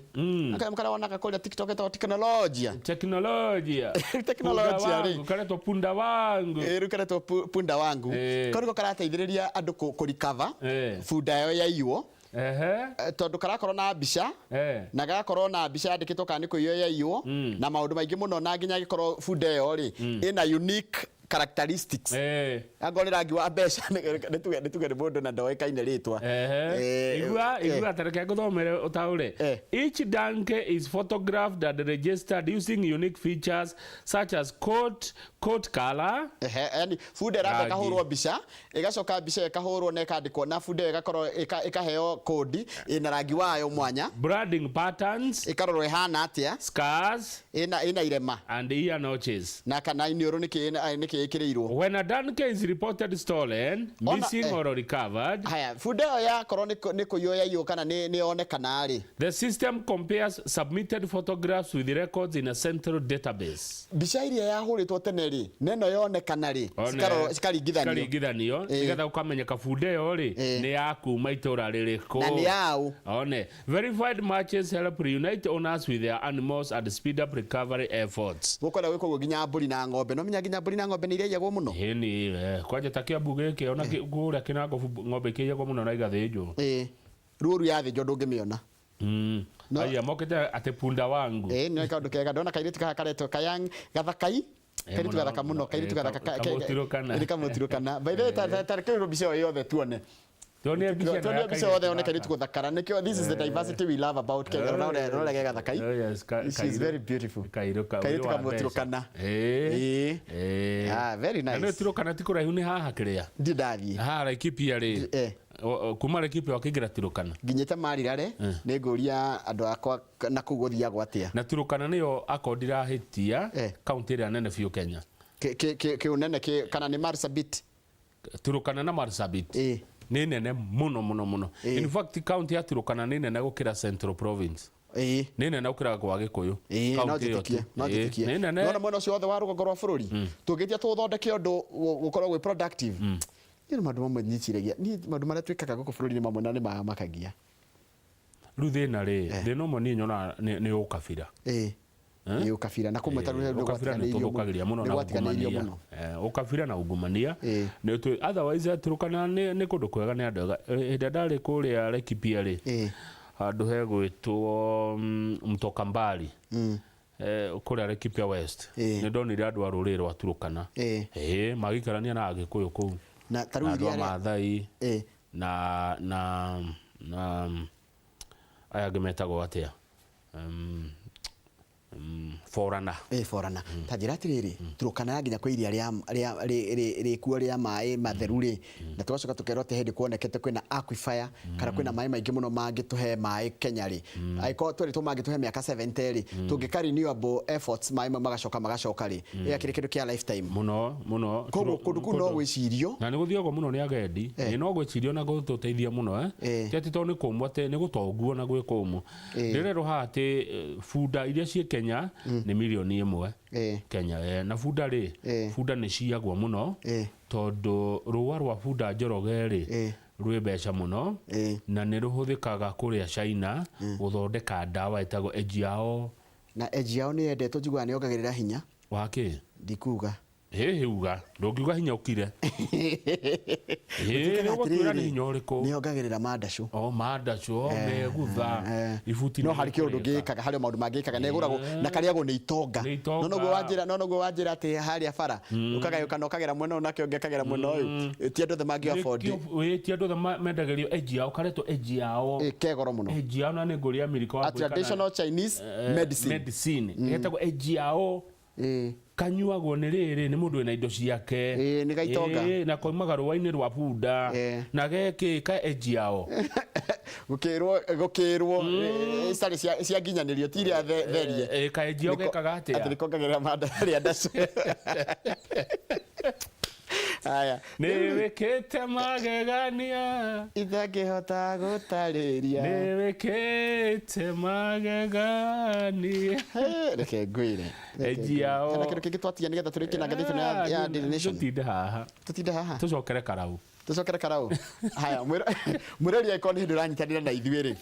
Akarĩa wonaga kũrĩa TikTok ĩtagwo teknolojia. Teknolojia. Teknolojia rĩ. Karetwo punda wangu. Rĩu karetwo punda wangu. Kau nĩko karateithĩrĩria andũ kũ recover bunda ĩyo yaiywo. Tondũ karakorwo na mbica na gagakorwo na mbica yandĩkĩtwo kana nĩ kũiywo yaiywo na maũndũ maingĩ mũno na nginya angĩkorwo bunda ĩyo rĩ ĩna unique characteristics. Angorwo nĩ rangi wa mbeca nĩ tuge nĩ mũndũ na ndoĩkaine rĩtwa. Igua tareke ngũthomere ũtaũre. Each donkey is photographed and registered using unique features such as coat color. Yani bunda ĩramba ĩkahũrwo mbica ĩgacoka mbica ĩkahũrwo na ĩkandĩkwo na bunda ĩyo ĩgakorwo ĩkaheo kodi ĩna rangi wayo mwanya. Branding patterns. Ĩkarorwo ĩhana atĩa. Scars. Ĩna irema. And ear notches. Na kana iniũrũ nĩkĩ ĩkĩrĩirwo. When a donkey is reported stolen, missing or recovered. Haya, bunda ĩyo yakorwo nĩ kũiywo yaiywo kana nĩ yonekana rĩ. The system compares submitted photographs with records in a central database. Mbica iria yahũrĩtwo tene rĩ neno yonekana rĩ cikaringithanio nĩgetha ũkamenyeka bunda ĩyo rĩ nĩ ya kuma itũra rĩrĩkũ na nĩ yaũ. One verified matches help reunite owners with their animals and speed up recovery efforts. Gũkwenda gwĩkwo ũguo nginya mbũri na ng'ombe no menya nginya mbũri na ng'ombe nĩ iraiyagwo mũno. Ĩni kwanja ta Kiambu gĩkĩ ona kũrĩa Kĩnango ng'ombe ikĩiyagwo mũno na igathĩnjwo. Rũru yathĩnjwo ndũngĩmĩona. Aya mokĩte atĩ punda wangu. Nĩ kaũndũ kega ndona kairĩtu kaha karetwo kayang gathakai. Kairĩtu gathaka mũno kairĩtu gathaka nĩ kamũtirũkana. By the way ta reke mbica ĩyo yothe tuone. Tuone mbica yothe one kairĩtu gũthakara nĩkĩo this is the diversity we love about Kenya. Rora ge gathakai. She is very beautiful. Kairĩtu kamũtirũkana. Very nice. Na nĩ Turkana ti kũraihu nĩ haha kĩrĩa. Ndi ndathiĩ. Haha Laikipia rĩ. Kuma Laikipia wakĩingĩra Turkana. Nginyĩte Marirare nĩ ngũria andũ akwa na kũu gũthiagwo atĩa. Na Turkana nĩyo akorwo ndirahĩtia kaunti ĩrĩa nene biũ Kenya. Kĩũnene kana nĩ Marsabit. Turkana na Marsabit. Nĩ nene mũno mũno mũno. In fact kaunti ya Turkana nĩ nene gũkĩra Central Province. Ĩĩ. Nĩ nene gũkĩra gwa Gĩkũyũ. Ĩĩ, no Kaũntĩ ĩyo tu. njĩtĩkie, no Ĩĩ, njĩtĩkie. nĩ nene. Nona mwena ũcio wothe wa rũgongo rwa bũrũri tũngĩtia tũthondeke ũndũ gũkorwo gwĩ productive. Niĩ nĩ maũndũ mamwe nyiciragia, niĩ maũndũ marĩa twĩkaga gũkũ bũrũri-inĩ mamwe na nĩ mamakagia. Rĩu thĩna rĩ, thĩna ũmwe niĩ nyonaga nĩ ũkabira. Ĩĩ. Nĩ ũkabira na kũmwe ta rĩu Ũkabira nĩ tũthũkagĩria mũno nĩ na gwatiganĩirio ungumania. mũno. Ũkabira na ungumania nĩ otherwise Turkana nĩ kũndũ kwega, nĩ andũ ega. Hĩndĩ ĩrĩa ndarĩ kũrĩa Laikipia rĩ, handũ hegwĩtwo Mtokambari, kũrĩa Laikipia West, nĩ ndonire andũ a rũrĩrĩ rwa Turkana, ĩĩ, magĩikarania na Agĩkũyũ kũu na ta na rĩu andũ a iria Maathai na na na aya angĩ metagwo atĩa, Borana. Ĩ, Borana. Ta njĩra atĩrĩrĩ, Turkana nginya kwĩ iria rĩkuo rĩa maĩ matheru rĩ, na tũgacoka tũkerwo atĩ hĩndĩ kuonekete kwĩna aquifer kana kwĩna maĩ maingĩ mũno mangĩtũhe maĩ Kenya rĩ, angĩkorwo twerĩtwo mangĩtũhe mĩaka 70 rĩ, tũngĩka renewable efforts maĩ mau magacoka magacoka rĩ, ĩgakĩrĩ kĩndũ kĩa lifetime mũno mũno. Koguo kũndũ kũu no gwĩcirio. Na nĩ gũthiagwo mũno nĩ agendi. Ĩ, no gwĩcirio na gũtũteithia mũno, eh. Ti atĩ tondũ nĩ kũmũ, atĩ nĩ gũtonguo na gwĩ kũmũ. Ndĩrerwo haha atĩ bunda iria ciĩ Kenya nĩ 1 million Kenya. Na bunda rĩ, bunda nĩ ciagwo mũno tondũ rũa rwa bunda Njoroge rĩ, rwĩ mbeca mũno na nĩ rũhũthĩkaga kũrĩa China gũthondeka ndawa ĩtagwo ejiao. Na ejiao nĩ yendetwo, njiguaga nĩ yongagĩrĩra hinya. Wakĩ? Ndikuga. Hĩhĩ, uga, ndũngiuga hinya ũkire. Ĩĩ, nĩ ũgũtwĩra nĩ hinya ũrĩkũ. Nĩ yongagĩrĩra mandacũ. O mandacũ, o megutha ibuti. No Nĩ harĩ kĩũndũ rĩkũrĩka. ngĩkaga, harĩ o maũndũ mangĩkaga na ĩgũragwo na karĩagwo nĩ itonga. Nĩ itonga. No noguo wanjĩra, no noguo wanjĩra atĩ harĩa bara ũkagayũkana, ũkagera mwena ũyũ nake ũngĩ akagera mwena ũyũ, ti andũ othe mangĩ afford. Ĩĩ, ti andũ othe mendagĩrio ejiao, karetwo ejiao. Ĩ, ke goro mũno. Ejiao, na nĩ ngũrĩa Amerika wa A traditional Chinese medicine. Medicine getagwo ejiao, kanyuagwo nĩ rĩrĩ nĩ mũndũ wĩna indo ciake. Ĩĩ, nĩ gaitonga. Ĩĩ, na koimaga rũa-inĩ rwa bunda na gekĩ ka ejiao. Gũkĩrwo gũkĩrwo citarĩ cia nginyanĩrio, ti iria therie. Ĩ, ka ejiao gekaga atĩa? Atĩ nĩkongagĩrĩra manda rĩa ndacũ. Haya. Nĩ wĩkĩte magegania itangĩhota gũtarĩria. Nĩ wĩkĩte magegania. Reke ngwĩre. Ejiao. Hena kĩndũ kĩngĩ twatigia nĩgetha tũrĩkie na ngathĩti ĩno ya Daily Nation? Tũtinde haha. Tũtinde haha. Tũcokere Karau. Tũcokere Karau. Haya, mwĩrori, angĩkorwo nĩ hĩndĩ ũranyitanĩra na ithuĩ rĩ,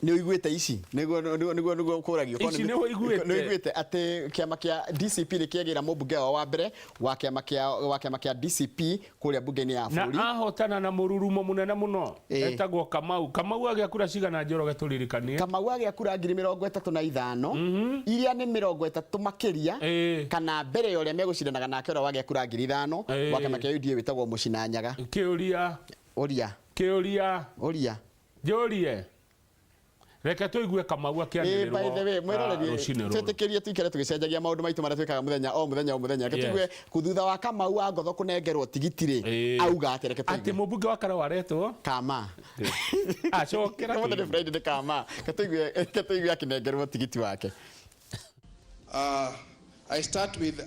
nĩ ũiguĩte ici, nĩguo nĩguo nĩguo nĩguo kũragio. Ici nĩ ũiguĩte? Nĩ ũiguĩte atĩ kĩama kĩa DCP nĩ kĩagĩra mũmbunge wao wa mbere wa kĩama kĩa DCP kũrĩa mbunge-inĩ ya Na bũrũri. Ahotana na mũrurumo mũnene mũno. Ĩĩ. Etagwo Kamau. Kamau agĩa kura cigana, Njoroge, tũririkanie? Kamau agĩa kura 35,000, iria nĩ 30 makĩria kana mbere ya ũrĩa megũcindanaga nake, ũrĩa wagĩa kura 5,000 wa kĩama kĩa UDA wĩtagwo Mũcinanyaga. Kĩũria. Ũria. Kĩũria. Ũria. Njũrie, reke tũigue Kamau Ĩĩ, akĩanĩrĩrwo by the way, mwĩroreri, rũcinĩ rũrũ. Twĩtĩkĩrie tuikare tũgĩcenjagia maũndũ maitũ marĩa twĩkaga mũthenya o mũthenya o mũthenya. Reke tũigue thutha wa Kamau wa Ngotho kũnengerwo tigiti rĩ, auga atĩ. Reke atĩ tũigue. Mũmbunge wa Karau aretwo Kama. Acokera. Ũmũthĩ nĩ Friday, nĩ Kama. Reke tũigue akĩnengerwo tigiti wake. I start with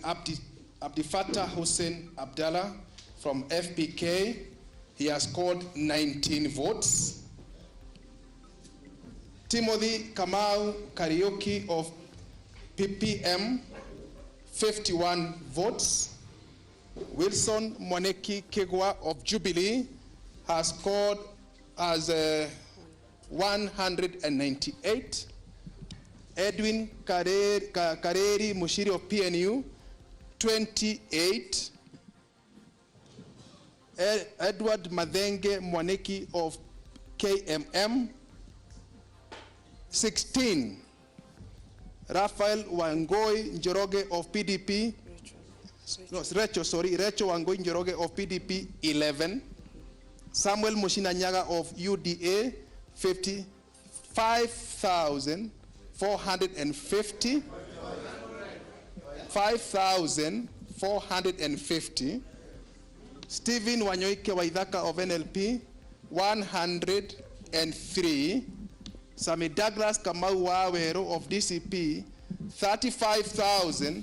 Abdi Fatah Hussein Abdallah from FPK. He has scored 19 votes. Timothy Kamau Kariuki of PPM, 51 votes. Wilson Mwaniki Kigwa of Jubilee has scored as 198. Edwin Kareri Mushiri of PNU, 28. Edward Mathenge Mwaniki of KMM, 16. Raphael Wangoi Njoroge of PDP, no, Recho, sorry, Recho Wangoi Njoroge of PDP, 11. Samuel Muchina Nyaga of UDA, 55,450. 5,450. Stephen Wanyoike Waithaka of NLP, 103. Sami Douglas Kamau Waweru of DCP, 35,440.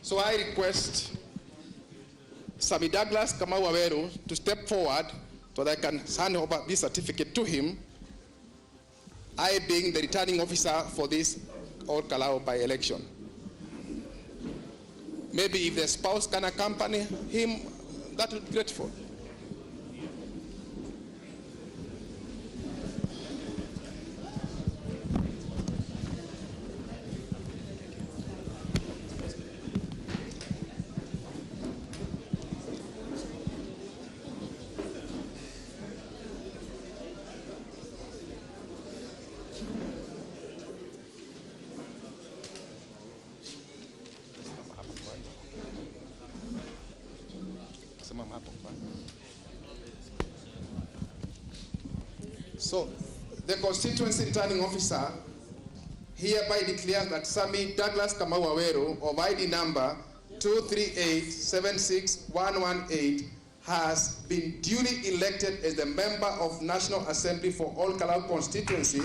So I request Sammy Douglas Kamau Waweru to step forward so that I can hand over this certificate to him, I being the returning officer for this Ol Kalou by-election. Maybe if the spouse can accompany him, that would be grateful. So, the constituency returning officer hereby declares that Sammy Douglas Kamau Waweru of ID number 238-76118 has been duly elected as the member of National Assembly for Ol Kalou constituency in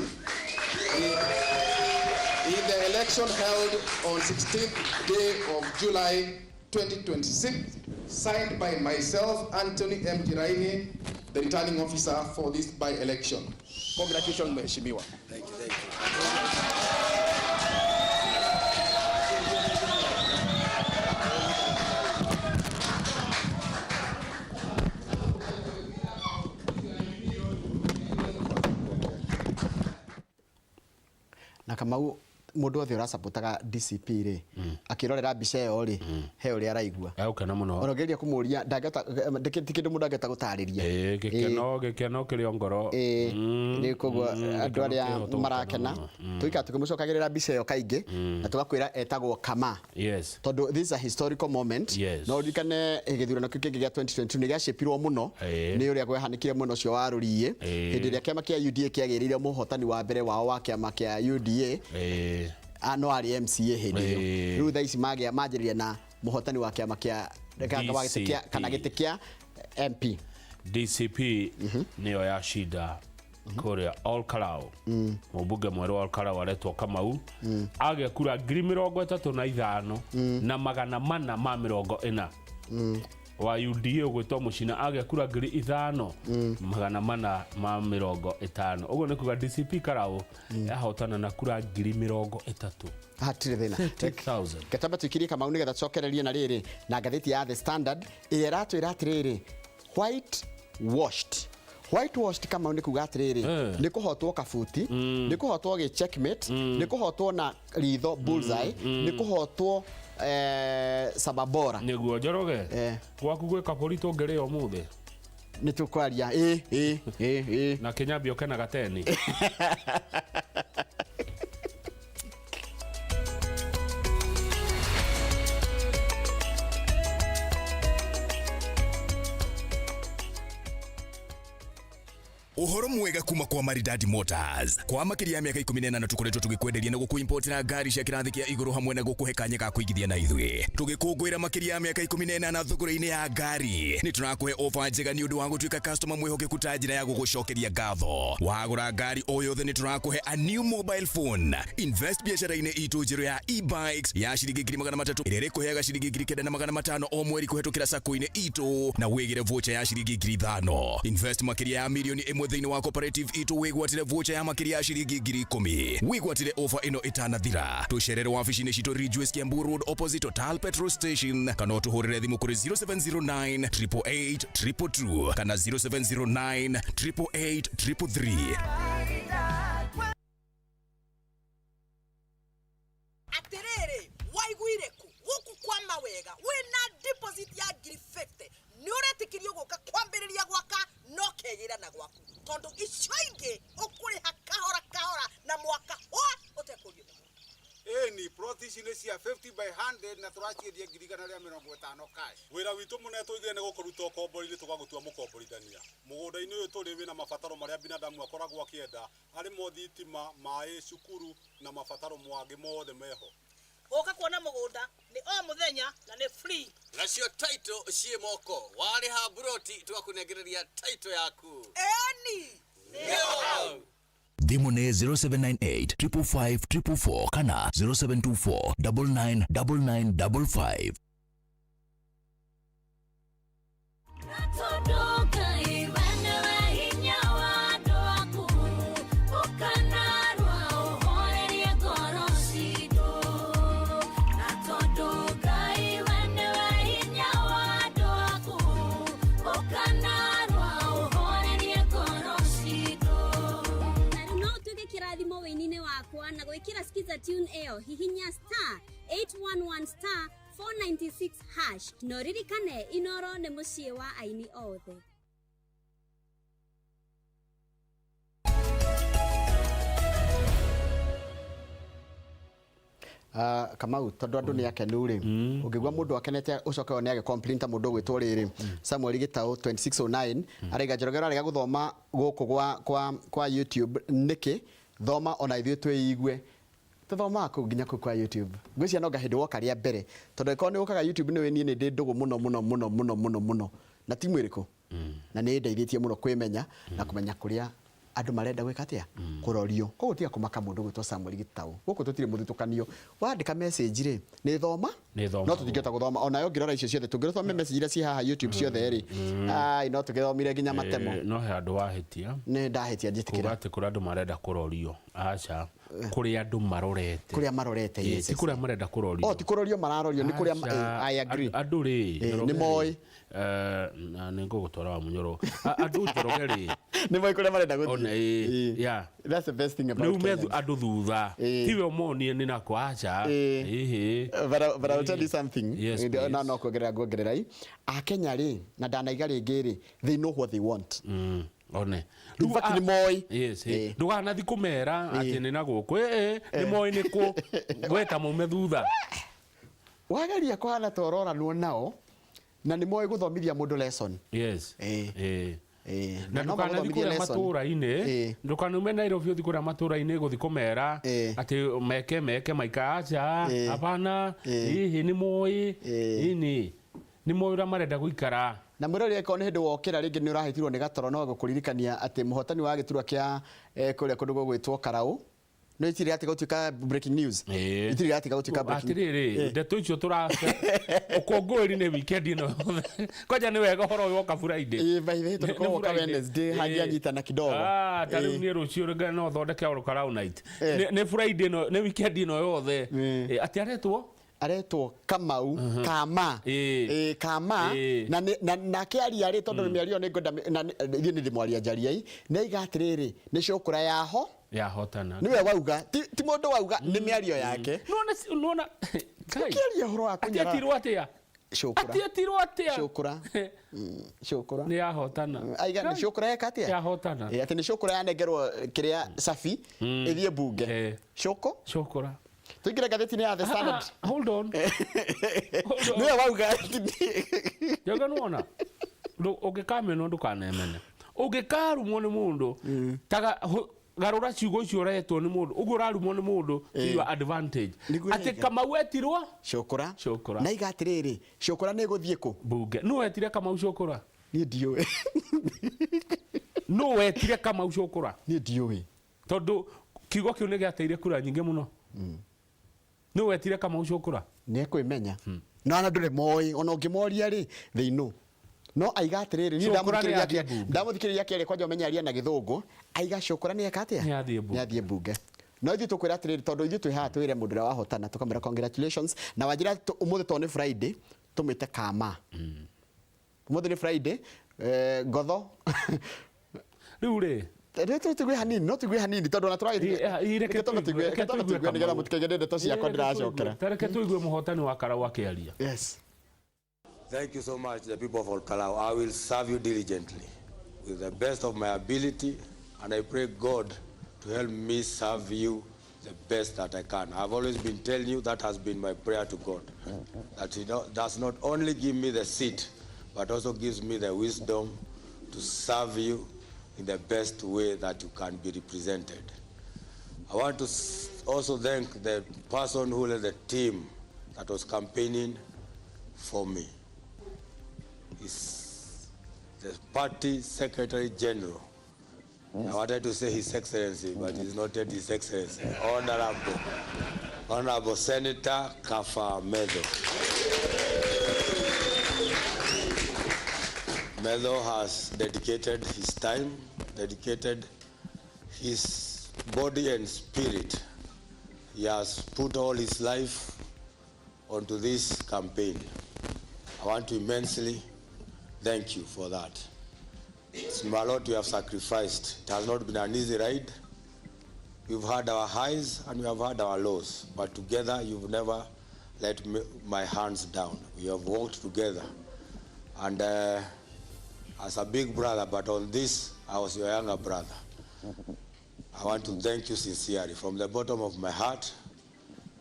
the election held on 16th day of July 2026, signed by myself, Anthony M. Njiraini, the returning officer for this by-election. Congratulations, Mheshimiwa. Thank you, thank you. Na Kamau mundu othe ũracapotaga DCP rĩ, akĩrorera mbica ĩyo rĩ, he ũrĩa araigua. Egũkena mũno. Ona ũngĩgeria kũmũria ndangĩhota, ti kĩndũ mũndũ angĩhota gũtarĩria. Ĩĩ, gĩkeno, gĩkeno kĩrĩ o ngoro. Rĩu koguo andũ Gĩkeno arĩa kĩho tũgũkena marakena, mũno. tũikara tũkĩmũcokagĩrĩra mbica ĩyo kaingĩ, na tũgakwĩra etagwo Kama. Tondũ this is a historical moment. No ũririkane gĩthurano kĩu kĩngĩ gĩa 2022 nĩ gĩacĩpirwo mũno nĩ ũrĩa kwehanĩkire mwena ũcio wa Rũriĩ. Hĩndĩ ĩrĩa kĩama kĩa UDA kĩagĩrĩire mũhotani wa mbere wao wa kĩama kĩa UDA. No arĩ MCA hĩndĩ ĩyo. Rĩu thaa ici manjĩrĩria na mũhotani wa kĩama kĩa, wa gĩtĩ kĩa, kana gĩtĩ kĩa MP. DCP nĩyo yacinda kũrĩa Ol Kalou. Mũmbunge mwerũ wa Ol Kalou aretwo Kamau. Agĩa kura ngiri mĩrongo ĩtatũ na ithano na magana mana ma mĩrongo ĩna. Wa UDA ũgwĩtwo Mũcina agĩa kura ngiri ithano magana mana ma mĩrongo ĩtano. Ũguo nĩ kuga DCP Karau yahotana na kura ngiri mĩrongo ĩtatũ. Hatirĩ thĩna. 30,000. Getamba tuikirie Kamau nĩgetha tũcokererie na rĩrĩ na ngathĩti ya The Standard ĩrĩa ĩratwĩra atĩrĩrĩ, white washed. White washed Kamau nĩ kuga atĩrĩrĩ, nĩ kũhotwo kabuti, nĩ kũhotwo gĩ checkmate, nĩ kũhotwo na ritho bullseye, nĩ kũhotwo sababora. Nĩguo Njoroge, gwaku gwĩ kabũri tũngĩrĩa ũmũthĩ? Nĩ tũkwaria. Ĩ, ĩ, ĩ, ĩ. Na Kĩnyambia ũke na gateni. Uhoro mwega kuma kwa Maridadi Motors. Kwa makiria ya miaka 18 tukoretwo tugikwenderia na gukuimportera ngari cia kirathi kia iguru hamwe na gukuhe kanya ga kuigithia na ithuĩ. Tugikũngũĩra makiria ya miaka 18 thogora-inĩ ya ngari. Nĩ tũrakũhe ofa njega nĩ ũndũ wa gũtuĩka customer mwĩhokeku ta njĩra ya gũgũcokeria ngatho. Wagũra ngari o yothe nĩ tũrakũhe a new mobile phone. Invest biacara-inĩ itũ njerũ ya e-bikes ya ciringi ngiri magana matatũ ĩrĩa ĩrĩkũheaga ciringi ngiri kenda na magana matano o mweri kũhetũkĩra sacco-inĩ itũ na wĩgĩre voucher ya ciringi ngiri ithano. Invest makĩria ya milioni ĩmwe thĩinĩ wa cooperative itũ wĩgwatĩre voucher ya makĩria ya ciringi ngiri ikũmi. Wĩgwatĩre ofa ĩno ĩtanathira. Tũcerere wabici-inĩ citũ Ridgeways Kiambu Road opposite Total Petrol Station kana ũtũhũrĩre thimũ kũrĩ 0709 888 222 kana 0709 888 333. Atĩrĩrĩ, waiguire kũ? Gũkũ kwa mawega wĩna deposit ya ngiri 50 nĩ ũretĩkĩrio gũka kwambĩrĩria gwaka no kegĩra na gwaku tondũ icio ingĩ ũkũrĩha kahora kahora na mwaka hwa ũtekũrio nĩ mũndũ. Ĩni plot ici nĩ cia 50 by 100 na tũraciendia ngiri igana rĩa mĩrongo ĩtano cash. Wĩra witũ mũnene tũigire nĩ gũkũruta ũkombori-inĩ tũgagũtua mũkomborithania. Mũgũnda-inĩ ũyũ tũrĩ wĩna mabataro marĩa binadamu akoragwo akĩenda arĩ mo thitima, maĩ, cukuru na mabataro mangĩ mothe meho. Gũka kuona mũgũnda nĩ o mũthenya na nĩ free. Nacio title ciĩ moko, warĩha mburoti tũgakũnengereria title yaku. Ĩni. Nĩho. Thimũ nĩ 0798 555 444 kana 0724 999955. Gwĩkĩra skiza tune ĩyo hihinya star 811 star 496 hash na ũririkane Inoro nĩ mũciĩ wa aini othe. Kamau tondu andu ni akenu ri ungigua mundu akenete ucoke one age complain ta mundu gwitwo riri Samuel Gitau 2609 araiga Njoroge ararega guthoma guku kwa YouTube niki thoma ona ithuĩ twĩigue tuthomaga kũu nginya kũu kwa YouTube ngwĩciria no ngahĩndĩ woka rĩa mbere tondũ ĩkorwo nĩ ũkaga YouTube nĩ niĩ nĩ ndĩ ndũgũ mũno mũno mũno mũno mũno mũno na timu ĩrĩkũ na nĩ ĩndeithĩtie mũno kwĩmenya na kũmenya kũrĩa andũ marenda gwĩka atĩa kũrorio koguo tiga kũmaka mũndũ gwĩtwo Samuel Gitau gũkũ tũtirĩ mũthutũkanio wandĩka message rĩ nĩ thoma no tũtingĩhota gũthoma onayo ngĩrora icio ciothe tũngĩthome message iria ciĩ haha YouTube ciothe rĩ ai no tũgĩthomire nginya matemo. No he handũ wahĩtia. Nĩ ndahĩtia njĩtĩkĩra. Kuga atĩ kũrĩ andũ marenda kũrorio aca kũrĩ andũ marorete. Kũrĩa marorete yes. Ti kũrĩa marenda kũrorio. Oh ti kũrorio mararorio nĩ kũrĩa I agree. Andũ rĩ nĩ moĩ na nĩ ngũgũtwara wa Munyoro. Andũ Njoroge rĩ nĩ moĩ kũrĩa marenda gũthiĩ. Yeah. That's the best thing about Kenyans. Nĩ andũ thutha. Tiwe ũmonie nĩ nako aca. But I'll tell you something. Yes, no no kuongerera nguongerera i Akenya rĩ na ndanaiga rĩngĩ rĩ they know what they want. One. In fact nĩ moĩ. Yes. Ndũganathi kũmera atĩ nĩ na gũkũ. Nĩ moĩ nĩ kũ. Gweta maume thutha. Wageria kũhana ta ũroranwo nao na nĩ moĩ gũthomithia mũndũ lesson. Yes. Na ndũkanathi kũrĩa matũra-inĩ ndũkanume Nairobi ũthi kũrĩa matũra-inĩ gũthi kũmera atĩ meke maika aca hapana hihi nĩ moĩ ini nĩ moĩ ũrĩa marenda gũikara. Na mwĩrori ĩkorwo nĩ hĩndĩ wokĩra rĩngĩ nĩ ũrahĩtirwo nĩ gatoro no gũkũririkania atĩ mũhotani wa gĩturwa kĩa kũrĩa kũndũ gũgwĩtwo Karau no itirĩ atiga gũtuĩka breaking news. Itirĩ atiga gũtuĩka breaking. Atirĩrĩ ndeto icio tũra ũkũngũĩri nĩ weekend ĩno kwanja nĩ wega ũhoro ũyũ woka Friday. Ĩĩ by the way tondũ korwo woka Wednesday hangĩanyitana kidogo. Ta rĩu niĩ rũciũ rĩngĩ no thondeke Ol Kalou night. Nĩ Friday ĩno nĩ weekend ĩno yothe. Atĩ aretwo Kamau Kama Kama na nake aria rĩ tondũ mĩario nĩ ngwenda ithuĩ nĩ ndĩmwaria njariai nĩ aiga atĩrĩrĩ nĩ cũkũra yaho yahotana niwe wauga ti mũndũ wauga nĩ mĩario yake. Nona ũkĩaria ũhoro wa kũnyara atĩetirwo atĩa atĩetirwo atĩa cũkũra cũkũra nĩ yahotana aiga nĩ cũkũra yeka atĩa yahotana atĩ nĩ cũkũra yanengerwo kĩrĩa cabi ĩthiĩ mbunge cũkũra tuingire ngathĩti-inĩ ya The Standard. Hold on. Niwe wauga. Njoge nĩwona ũngĩkamenwo ndũkanemene ũngĩkarumwo nĩ mũndũ taga garũra ciugo icio ũretwo nĩ mũndũ ũguo ũrarumwo nĩ mũndũ to your advantage atĩ Kamau etirwo cũkũra cũkũra na iga atĩrĩrĩ cũkũra nĩ ĩgũthiĩ kũ mbunge nũ wetire Kamau cũkũra niĩ ndiũĩ nũ wetire Kamau cũkũra niĩ ndiũĩ tondũ kiugo kĩu nĩ gĩateire kura nyingĩ mũno nũ wetire Kamau cũkũra nĩ ekwĩmenya no ana ndũrĩ moĩ ona ũngĩmoria rĩ they know no aiga atĩrĩrĩ niĩ ndamũthikĩrĩria akĩaria kwanja ũmenye aria na gĩthũngũ aiga cũkũra nĩ eka atĩa nĩ athiĩ mbunge no ithuĩ tũkwĩra atĩrĩrĩ tondũ ithuĩ twĩ haha twĩre mũndũ ũrĩa wahotana tũkamwĩra congratulations na wanjĩra ũmũthĩ tondũ nĩ Friday tũmĩte Kama ũmũthĩ nĩ Friday ngotho rĩu rĩ tũigue hanini no tũigue hanini tondũ ona tũragĩthiĩ tũigue nĩgetha mũtikaigue ndeto ciakwa ndĩracokera. Reke tũigue mũhotani wa Karau akĩaria. Yes. Thank you so much, the people of Ol Kalou. I will serve you diligently with the best of my ability, and I pray God to help me serve you the best that I can. I've always been telling you that has been my prayer to God, that He does not only give me the seat, but also gives me the wisdom to serve you in the best way that you can be represented. I want to also thank the person who led the team that was campaigning for me. Is the party secretary general. I wanted to say His Excellency, but he's not yet His Excellency. Honorable Senator Kafa Metho. Metho has dedicated his time, dedicated his body and spirit. He has put all his life onto this campaign. I want to immensely thank you for that. It's a lot you have sacrificed. It has not been an easy ride. We've had our highs and we have had our lows, but together you've never let me, my hands down. We have worked together. And uh, as a big brother, but on this, I was your younger brother. I want to thank you sincerely from the bottom of my heart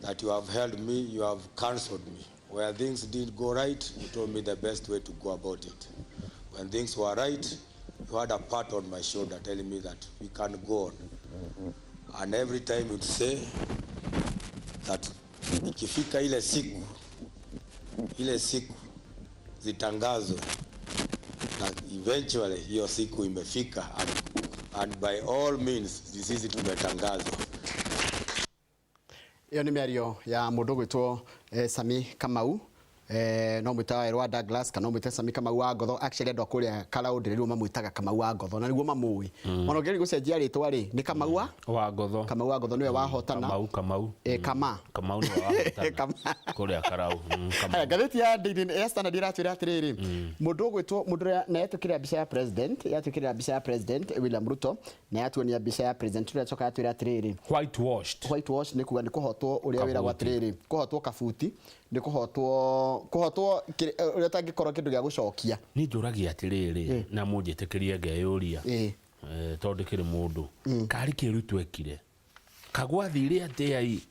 that you have helped me, you have counseled me. Where things didn't go right, you told me the best way to go about it. When things were right, you had a pat on my shoulder telling me that we can go on. And every time you'd say that ikifika ile siku, ile siku zitangazwe na eventually hiyo siku imefika and, and by all means sisi tumetangazwa. Ĩyo nĩ mĩario ya mũndũ ũgwĩtwo eh, Sami Kamau eh, no mwĩta Werũ wa Douglas kana ũmwĩte Sami Kamau wa Ngotho. Actually andũ a kũrĩa Karaũ nĩrĩo mamwĩtaga Kamau wa Ngotho na nĩguo mamũĩ. Ona ũngĩgeria gũcenjia rĩtwa rĩ nĩ Kamau wa wa Ngotho. Kamau wa Ngotho nĩwe wahotana. Kamau Kamau. Eh, Kama. Kamau nĩwe wahotana. Kama. Kũrĩa Karau. Kamau. Haya, ngathĩti ya Daily ya Standard iratwĩra atĩrĩrĩ mũndũ ũgwĩtwo mũndũ ũrĩa na yatwĩkĩrĩra mbica ya president yatwĩkĩrĩra mbica ya president William Ruto na yatuonia mbica ya president ũrĩa acoka yatwĩra atĩrĩrĩ whitewashed whitewash nĩ kuga nĩ kũhotwo ũrĩa wĩragwo Kabuti. atĩrĩrĩ kũhotwo kabuti nĩ kũhotwo kũhotwo ũrĩa ũtangĩkorwo kĩndũ gĩa gũcokia Niĩ njũragia atĩrĩrĩ na mũnjĩtĩkĩrie ngeyũria Ĩĩ. Eh, tondũ ndĩkĩrĩ mũndũ karĩ kĩ Ruto ekire kagwathire atĩa i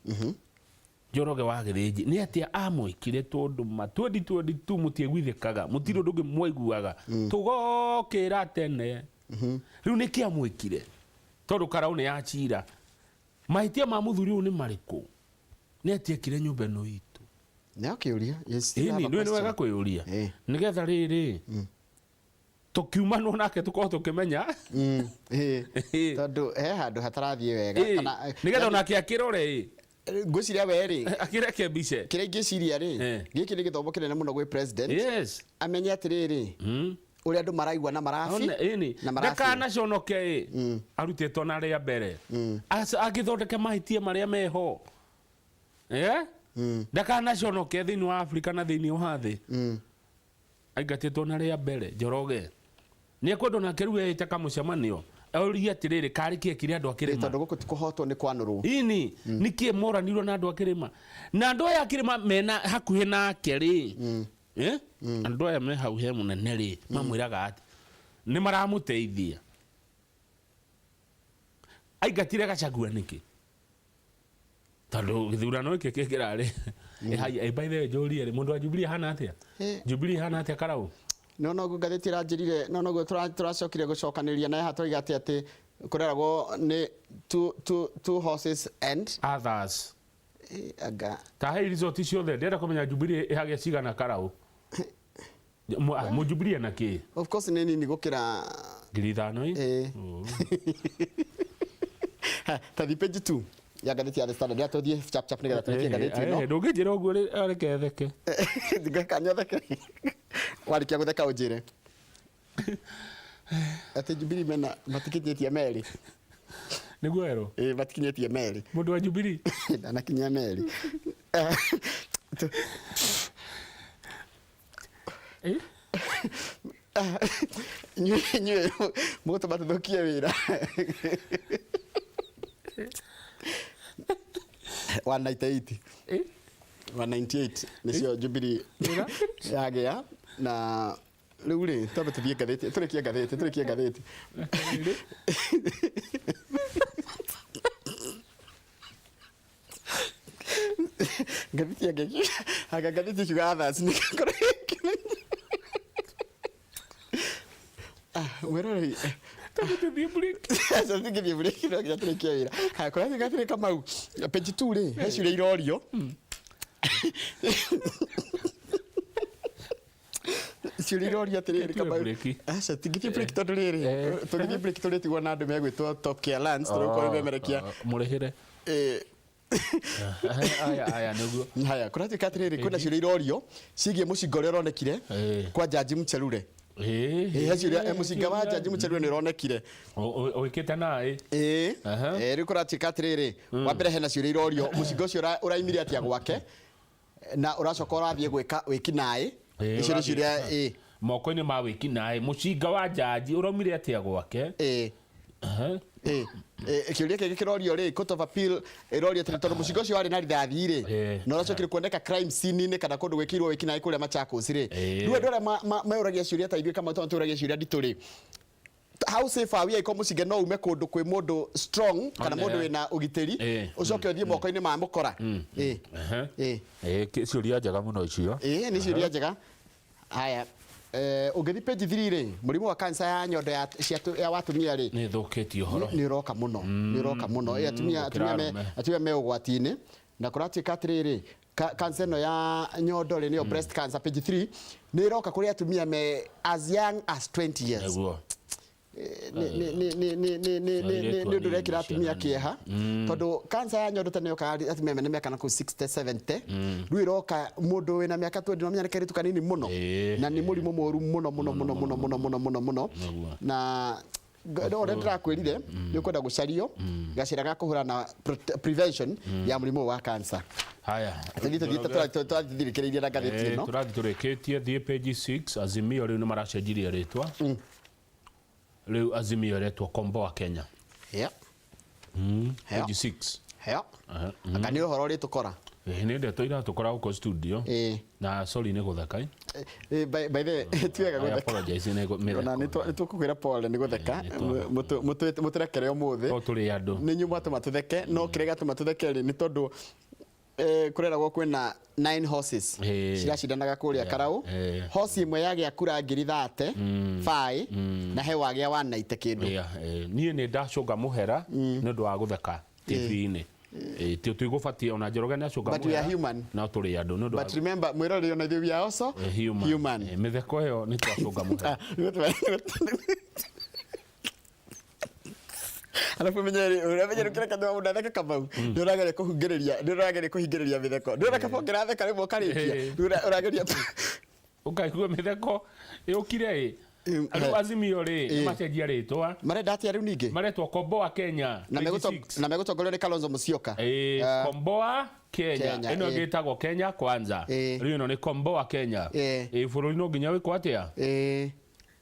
Njoroge wa Gĩthĩnji nĩ atĩa amwĩkire tondũ ma 2022 mũtiaiguithĩkaga mũtirĩ ũndũ ũngĩ mwaiguaga tũgokĩra tene rĩu nĩkĩ amwĩkire tondũ Karau nĩ yacira mahĩtia ma mũthuri ũyũ nĩ marĩkũ nĩ atĩa ekire nyũmba ĩno itũ nĩ akĩũria Yes, still ĩni have a nĩ wega question. kwĩyũria nĩgetha rĩrĩ tũkiumanwo nake tũkorwo tũkĩmenya Ĩĩ. tondũ he handũ hatarathiĩ wega Ĩĩ, kana nĩgetha onake akĩrore ĩ ngwĩciria we rĩ akĩrekembice kĩrĩa ingĩciria rĩ gĩkĩ nĩ gĩthomo kĩnene mũno gwĩ president Yes. amenye atĩrĩrĩ ũrĩa andũ maraigua na marabi One, ĩni na marabi ndakanaconoke ĩ arutĩtwo na rĩa mbere Agĩthondeke mahĩtia marĩa meho Eh? ndakanaconoke thĩinĩ wa Afrika na thĩinĩ wa thĩ aingatĩtwo na rĩa mbere Njoroge nĩ ekwendwo nake rĩu ĩte kamũcemanio orie atĩrĩrĩ karĩ kĩ ekire andũ a kĩrĩma tondũ gũkũ ti kũhotwo nĩ kwanũrwo ini nĩkĩ moranirwo na andũ a kĩrĩma na andũ aya a kĩrĩma mena hakuhĩ nake rĩ Eh? andũ aya me hau he mũnene rĩ mamwĩraga atĩ nĩ maramũteithia aingatire Gachagua nĩkĩ tondũ gĩthurano gĩkĩ kĩngĩrarĩ haya by the way njũrie rĩ mũndũ wa Jubilee ahana atĩa Jubilee ihana atĩa Karau no noguo ngathĩti ĩranjĩrire no noguo tũracokire gũcokanĩrĩria naye haha tũroiga atĩ atĩ kũreragwo nĩ two horses and others anga ta hei result ciothe ndĩrenda kũmenya Jubilee ĩhagĩa cigana Karau Mũjubilee na kĩ of course nĩ nini gũkĩra 5,000 ĩ ta thi page 2 ya ngathĩti ya The Standard ya tũthiĩ chap chap nĩgetha tũrĩkie ngathĩti ĩno ndũngĩnjĩra ũguo reke theke ngakanya theke warĩkia gũtheka ũnjĩre atĩ Jubilee mena matikinyĩtie merĩ nĩguo erwo ĩĩ matikinyĩtie merĩ mũndũ wa Jubilee ndanakinyia merĩ inyuĩ mũgũtũma tũthũkie wĩra 198 198 nĩcio Jubilee yagĩa na rĩu rĩ twambe tũthiĩ ngathĩti tũrĩkie ngathĩti tũrĩkie ngathĩti ngathĩti ĩngĩ anga ngathĩti ikiuga others nĩ gĩkorwo mwĩroreri tũthiĩ break tũthiĩ break no nginya tũrĩkie wĩra haya kũrathiĩ gatĩrĩ Kamau page 2 rĩ he ciũria irorio ciũria irorio atĩrĩrĩ Kamau aca tingĩthiĩ break tondũ rĩrĩ tũngĩthiĩ break tũrĩtigwo na andũ megwĩtwo Top Care Lands tũrĩgũkorwo memerekia mũrĩhĩre aya aya nĩguo haya kũratuĩka atĩrĩrĩ kwĩna ciũria irorio ciĩgiĩ mũcinga ũrĩa ũronekire kwa Jaji Muchelule Ĩĩ, he ciũria mũcinga wa Jaji Muchelule nĩ ũronekire wĩkĩte naĩ ĩĩ rĩu kũratuĩka atĩrĩrĩ wa mbere hena ciũria irorio mũcinga ũcio ũraimire atĩa gwake na ũracoka ũrathiĩ gwĩka wĩkinaĩ icio nĩ ciũria ĩĩ moko-inĩ ma wĩkinaĩ mũcinga wa jaji ũraumire atĩa gwake Ĩ, ĩ, kĩũria kĩngĩ kĩrorio rĩ, court of appeal ĩrorio atĩrĩ, tondũ mũcinga ũcio warĩ na rithathi rĩ, na ũracokire kuoneka crime scene-inĩ kana kũndũ gwĩkĩirwo wĩkinaĩ kũrĩa Machakos rĩ, rĩu andũ arĩa meũragia ciũria ta ithuĩ Kamau, tondũ tũragia ciũria nditũ rĩ, how safe are we angĩkorwo mũcinga no ume kũndũ kwĩ mũndũ strong kana One. mũndũ wĩna ũgitĩri, ũcoke ũthiĩ moko-inĩ ma mũkora? Ĩ. Ĩ. Ciũria njega mũno icio. Ĩ, nĩ ciũria njega. Haya, ũngĩthiĩ page 3 rĩ, mũrimũ wa cancer ya nyondo ya, cia, ya watumia rĩ, Nĩ ĩthũkĩtie ũhoro. Nĩ ũroka mũno, nĩ ũroka mũno. Ĩ, atumia, gũkĩra atumia me, arũme. atumia me ũgwati-inĩ na kũratuĩka atĩrĩrĩ, cancer ĩno ya nyondo rĩ, nĩyo breast cancer, page 3 nĩ ĩroka kũrĩ atumia me as young as 20 years. Nĩguo. Nĩ ũndũ ũrekĩra atumia kĩeha, tondũ cancer ya nyondo tene yokaga atumia mena mĩaka na kũu 60 70, rĩu ĩroka mũndũ wĩna mĩaka 20, no menya nĩ kairĩtu kanini mũno, na nĩ mũrimũ mũru mũno mũno mũno mũno mũno mũno mũno mũno. Na no ũrĩa ndĩrakwĩrire, nĩ ũkwenda gũcario gacĩra ga kũhũrana na prevention ya mũrimũ wa cancer. Haya. Tũthiĩte tũrathirĩkĩrĩirie na ngathĩti ĩno. Tũrathiĩ tũrĩkĩtie, thiĩ page 6. Azimio rĩu nĩ maracenjirie rĩtwa. Rĩu Azimio ĩretwo Komboa Kenya. Page 6. Yeah. Anga nĩ ũhoro ũrĩtũkora. Ĩ, nĩ ndeto iratũkora gũkũ studio. Na sorry nĩ gũtheka. By the way, ti wega I gũtheka. apologize nĩ mĩtheko. Ona nĩ tũkũkwĩra pole nĩ gũtheka. Mũtũrekere ũmũthĩ. No tũrĩ andũ. Nĩ inyuĩ mwatũma tũtheke, no kĩrĩa gĩatũma tũtheke rĩ, nĩ tondũ kũreragwo kwĩna 9 horses ciracindanaga kũrĩa Karau. Horse ĩmwe yagĩa kura ngiri 30 baĩ, na he wagĩa 190 kĩndũ. Yeah, niĩ nĩ ndacũnga mũhera nĩ ũndũ wa gũtheka TV-inĩ. Ti tũigũbatiĩ ona Njoroge nĩ acũnga But we are mũhera, human. no tũrĩ andũ nĩ ũndũ wa But remember, mwĩroreri ona ithuĩ we are also human. human. Mĩtheko ĩyo nĩ twacũnga mũhera. Alafu menye ũrĩa menye kĩrĩa kĩndũ mũndũ atheke Kamau, nĩ ũrageria kũhingĩrĩria, nĩ ũrageria kũhingĩrĩria mĩtheko, nĩ ũreka bongera atheka rĩmwe ũkarĩkia. Rĩu ũrageria ũkaigua mĩtheko yũkire ĩ. Rĩu Azimio rĩ, nĩ macenjia rĩtwa. Marenda atĩa rĩu ningĩ? Maretwo Komboa Kenya. Na Page 6. megũtongorio nĩ Kalonzo Musyoka. Komboa Kenya. Kenya, Ĩno ĩngĩ ĩtagwo Kenya Kwanza. Rĩu ĩno nĩ Komboa Kenya. Bũrũri no nginya wĩkwo atĩa?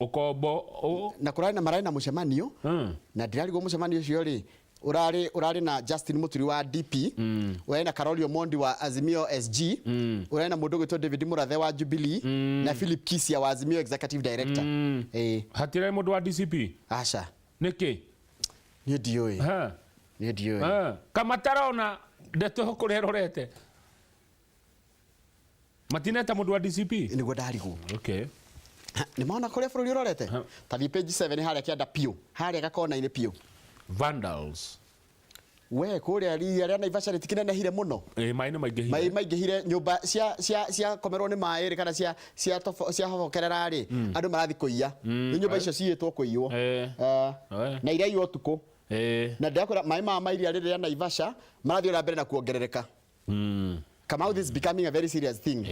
Ũkombo Na kũrarĩ na mararĩ na mũcemanio, na ndĩrarigwo mũcemanio ũcio rĩ, ũrarĩ na Justin Muturi wa DP, ũrarĩ na Caroli Omondi wa Azimio SG, ũrarĩ na mũndũ ũgwĩtwo David Murathe wa Jubilee, na Philip Kisia wa Azimio Executive Director. Hatirĩ mũndũ wa DCP? Aca. Nĩkĩ? Niĩ ndiũĩ. Niĩ ndiũĩ. Kamatarona ndeto kũrĩa ĩrorete. Matineta mũndũ wa DCP? Nĩguo ndarigwo. Okay. Nĩ mona kũrĩa bũrũri ũrorete? Ta thiĩ page 7 harĩa kĩanda piũ, harĩa gakona-inĩ piũ. Vandals. We kũrĩa iria rĩa Naivasha rĩtikĩnenehire mũno. Maĩ nĩ maingĩhire. Maĩ maingĩhire, nyũmba cia komerwo nĩ maĩ rĩ, kana cia hobokerera rĩ, andũ marathiĩ kũiya. Nĩ nyũmba icio ciyĩtwo kũiywo. Na iraiywo ũtukũ. Na ndĩrakwĩra maĩ maya ma iria rĩrĩ rĩa Naivasha marathiĩ na mbere na kuongerereka. Kamau, this is becoming a very serious thing.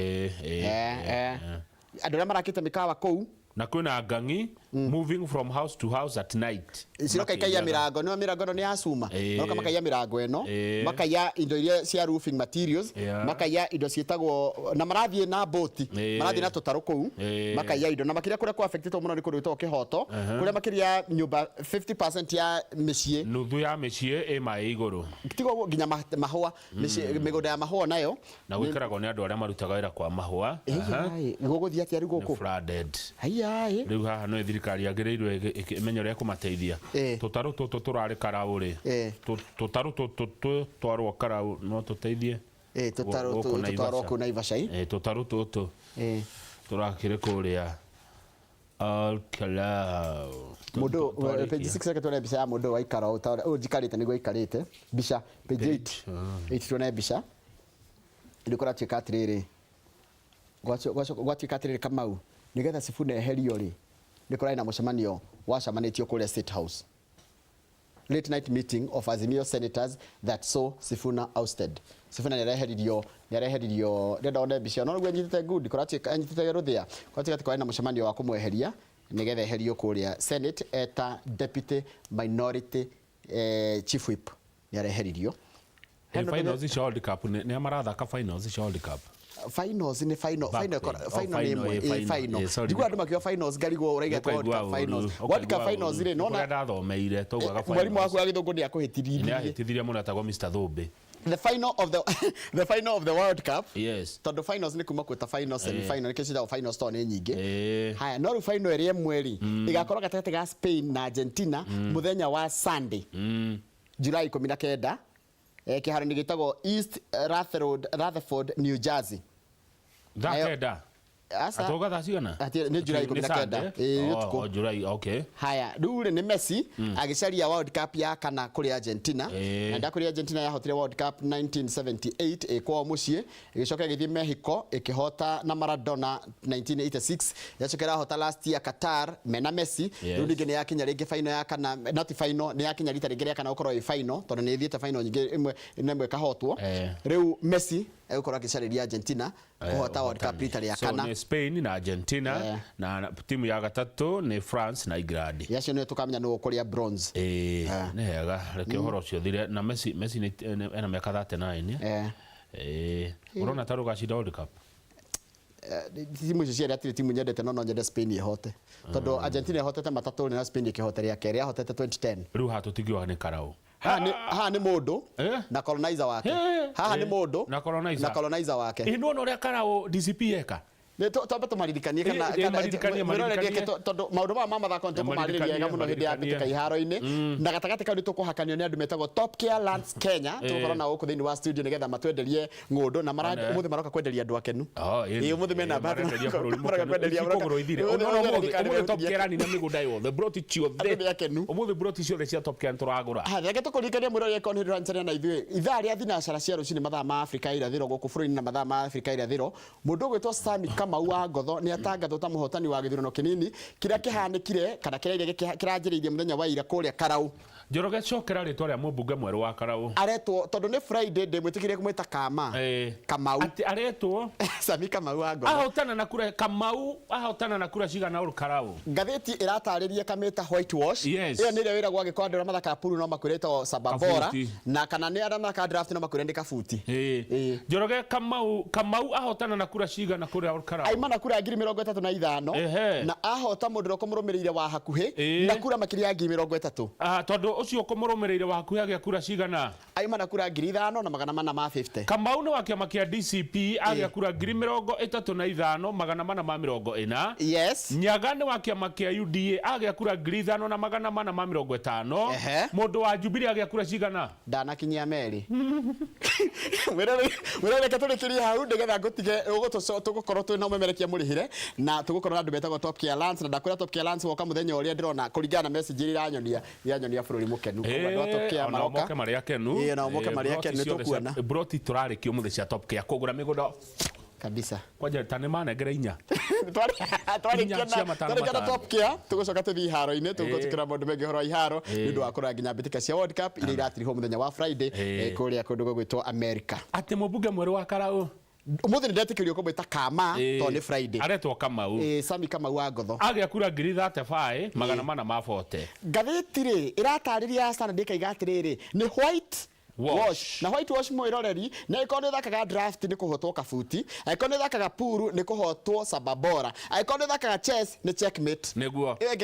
Andũ arĩa marakĩte mĩkawa kũu. Na kwĩna ngangi moving from house to house at night. Ciroka ikaiya mĩrango, nĩyo mĩrango ĩno nĩ ya cuma. Maroka makaiya mĩrango ĩno, makaiya indo iria cia roofing materials, makaiya indo ciĩtagwo, na marathiĩ na boti, marathiĩ na tũtarũ kũu, makaiya indo. Na makĩria kũrĩa kwa affected mũno nĩ kũndũ gwĩtagwo Kĩhoto, kũrĩa makĩria ya nyũmba 50% ya mĩciĩ. Nuthu ya mĩciĩ ĩ maĩ igũrũ. Tiga ũguo nginya mahũa, mĩciĩ, mĩgũnda ya mahũa nayo. Na gwĩkaragwo nĩ andũ arĩa marutaga wĩra kwa mahũa. Gũgũthiĩ atĩa rĩu gũkũ? Nĩ flooded. Haiya, ĩ. Rĩu haha no thirikari yagĩrĩirwo ĩmenye ũrĩa ĩkũmateithia. Tũtarũ tũtũ tũrarĩ Karau rĩ. Tũtarũ tũtũ tũtwarwo Karau no tũteithie. Tũtarũ Gũkũ tũtwarwo Naivasha. kũu Naivasha, ĩ. Tũtarũ tũtũ tũrakĩrĩ kũrĩa Olkalau. Mũndũ, page 6 reke tuone mbica ya mũndũ waikara ũũ, ta ũrĩa ũyũ njikarĩte nĩguo aikarĩte. Mbica, page 8. 8 tuone mbica. Nĩ kũratuĩka atĩrĩrĩ, gwatuĩka atĩrĩrĩ Kamau, nĩgetha Sifuna eherio rĩ, nĩ kũrarĩ na mũcemanio wacemanĩtio kũrĩa State House. Late night meeting of Azimio senators that saw Sifuna ousted. Sifuna nĩareheririo, ndĩrenda wone mbica, no nĩguo anyitĩte ngundi, kũratuĩka anyitĩte rũthĩa, kũratuĩka atĩ kwarĩ na mũcemanio wa kũmweheria nĩgetha eherio kũrĩa Senate eta Deputy Minority Chief Whip nĩareheririo. Hey, finals cia World Cup nĩ marathaka finals cia World Cup. Finals nĩ final. Back Final pain. Oh, final nĩ final, ĩmwe. eh, Ĩ, final. final. Eh, sorry. Njiguaga andũ makiuga finals ngarigwo ũraiga World Cup finals. World Cup finals rĩ, nona nona ndathomeire taugaga mwarimu waku wa gĩthũngũ nĩ akũhĩtithirie. nĩ ahĩtithirie mũno etagwo Mr Thũmbĩ. The final of the World Cup. Yes. Tondũ finals nĩ kuma kwĩta finals, semi final, nĩkĩo ciĩtagwo finals tondũ nĩ nyingĩ. Eh. Haya, no rĩu final ĩrĩa ĩmwe rĩ, ĩgakorwo gatagatĩ ga Spain na Argentina mũthenya wa Sunday, July 19, kĩharo-inĩ gĩtagwo East Rutherford, New Jersey. Thaa Nayo- 9. Aca. Atauga thaa cigana? Nĩ July 19. Ĩĩ, Oh, ũtukũ. oh, July, okay. Haya, rĩu rĩ nĩ Messi agĩcaria World Cup ya kana kũrĩ Argentina. Na ndakũrĩ Argentina yahotire World Cup 1978 ĩ kwao mũciĩ, ĩgĩcoka ĩgĩthiĩ Mexico ĩkĩhota na Maradona 1986, yacoka ĩrahota last year Qatar mena Messi. Rĩu rĩngĩ nĩ yakinya rĩngĩ final ya kana, not final, nĩ yakinya rita rĩngĩ rĩa kana gũkorwo ĩ final tondũ nĩ ĩthiĩte final nyingĩ ĩmwe na ĩmwe ĩkahotwo. Rĩu Messi egũkorwo agĩcarĩria Argentina kũhota World Cup rita rĩa So kana. nĩ Spain na Argentina na timu ya gatatũ nĩ France na England. Yacio nĩyo tũkamenya nũ ũkũrĩa bronze. Ĩĩ, nĩ hega, reke ũhoro ũcio ũthire. Na Messi ena mĩaka 39. Ĩĩ, ũrona ta rũgacinda World Cup? Timu icio cierĩ hatirĩ timu nyendete, no no nyende Spain ĩhote tondũ Argentina ĩhotete matatũ na Spain ĩkĩhota rĩa kerĩ, yahotete 2010. Rĩu haha tũtingiuga nĩ karaũ. Haha nĩ mũndũ na colonizer wake. Haha nĩ mũndũ na colonizer. Na colonizer wake. Ĩ, nĩwona ũrĩa karaũ DCP eka? Nĩ twambe tũmaririkanie kana Maririkanie, mwĩroreri maririkanie. eke tondũ maũndũ maya ma mathako nĩ tũkũmarĩrĩria wega mũno hĩndĩ ya mbĩtĩka iharo-inĩ, na gatagatĩ kau nĩ tũkũhakanio nĩ andũ metagwo Top Care Lands Kenya. Tũgũkorwo nao gũkũ thĩinĩ wa studio nĩgetha matwenderie ng'ũndũ na ũmũthĩ maroka kwenderia andũ akenu. Ĩĩ, ũmũthĩ mena bahati marenderia bũrũri maroka mũkenu. kwenderia Ici kũgũrũ ithire. Ũmũthĩ Ũmũthĩ ũmũthĩ ũmũthĩ Top Care nina mĩgũnda yothe, broti ciothe. Andũ nĩ akenu. Ũmũthĩ broti ciothe cia Top Care nĩtũragũra. Ha, reke tũkũririkanie mwĩroreri akorwo nĩ ũranyitanĩra na ithuĩ ithaa rĩa thinacara cia rũcinĩ mathaa ma Afrika ya irathĩro gũkũ bũrũri-inĩ na mathaa ma Afrika ya irathĩro, mũndũ ũgwĩtwo Sami Kamau wa Ngotho nĩ atangathwo ta mũhotani wa gĩthurano kĩnini kĩrĩa kĩhanĩkire kana kĩrĩa kĩranjĩrĩirie mũthenya wa ira kũrĩa Karau. Njoroge, cokera rĩtwa rĩa mũmbunge mwerũ wa Karau. Aretwo, tondũ nĩ Friday ndĩmwĩtĩkĩrie kũmwĩta Kama, Kamau. Atĩ aretwo Sami Kamau wa Ngotho. Ahotana na kura, Kamau ahotana na kura cigana ũrũ Karau? Ngathĩti ĩratarĩria kamĩta whitewash. Yes. Ĩyo nĩ ĩrĩa wĩragwo angĩkorwo andũ arĩa mathakaga puru no makwĩre ĩtagwo sababora, Kabuti. na kana nĩ arĩa mathakaga draft no makwĩre nĩ kabuti. Njoroge, Kamau ahotana na kura cigana kũrĩa Karau? Aima na kura 35,000 na ahota mũndũ ũrĩa ũkũmũrũmĩrĩire wa hakuhĩ na kura makĩria ya 30,000. Ah, tondũ ũcio ũkũmũrũmĩrĩire wa hakuhĩ agĩa kura cigana? Aima na kura 5,450. Kamau nĩ wa kĩama kĩa DCP, agĩa kura 35,440. Yes. Nyaga nĩ wa kĩama kĩa UDA, agĩa kura 5,450. Mũndũ wa Jubilee agĩa kura cigana? Ndanakinyia merĩ. Mwĩrore, reke tũrĩkĩrie hau nĩgetha ngũtige tũgũkorwo twĩna ũmemerekia mũrĩhĩre na tũgũkorwo na andũ metagwo Top Care Lands, na ndakwĩra Top Care Lands woka mũthenya ũrĩa ndĩrona kũringana na message iria iranyonia bũrũri mũkenu. Koguo andũ a Top Care Onao maroka. moke marĩ akenu. Ĩĩ, onao moke marĩ Broti akenu, nĩ ciothe cia- tũkuona. Broti tũrarĩkia ũmũthĩ cia Top Care kũgũra mĩgũnda kabisa. Kwanja ta nĩ manengere inya. Twarĩkia cia matano na matano. Top Care tũgũcoka tũthiĩ iharo-inĩ, tũgũkorwo Ĩĩ. tũkĩra maũndũ maingĩ ũhoro wa iharo nĩ ũndũ wa kũrora nginya mbĩtĩka cia World Cup iria iratirihwo mũthenya wa Friday kũrĩa kũndũ gũgwĩtwo America. Atĩ mũmbunge mwerũ wa Karau Ũmũthĩ nĩ ndetĩkĩrio kũmwĩta Kama tondũ nĩ Friday. Aretwo Kamau. Ĩĩ, Sami Kamau wa Ngotho. Agĩa kura 35,440. Ngathĩti rĩ ĩratarĩria ya Standard ĩkaiga atĩrĩrĩ, nĩ white wash. Na white wash mwĩroreri nĩ angĩkorwo nĩ ũthakaga draft nĩ kũhotwo kabuti, angĩkorwo nĩ ũthakaga puru nĩ kũhotwo sababora, angĩkorwo nĩ ũthakaga chess nĩ checkmate. Nĩguo. Ĩyo ĩngĩ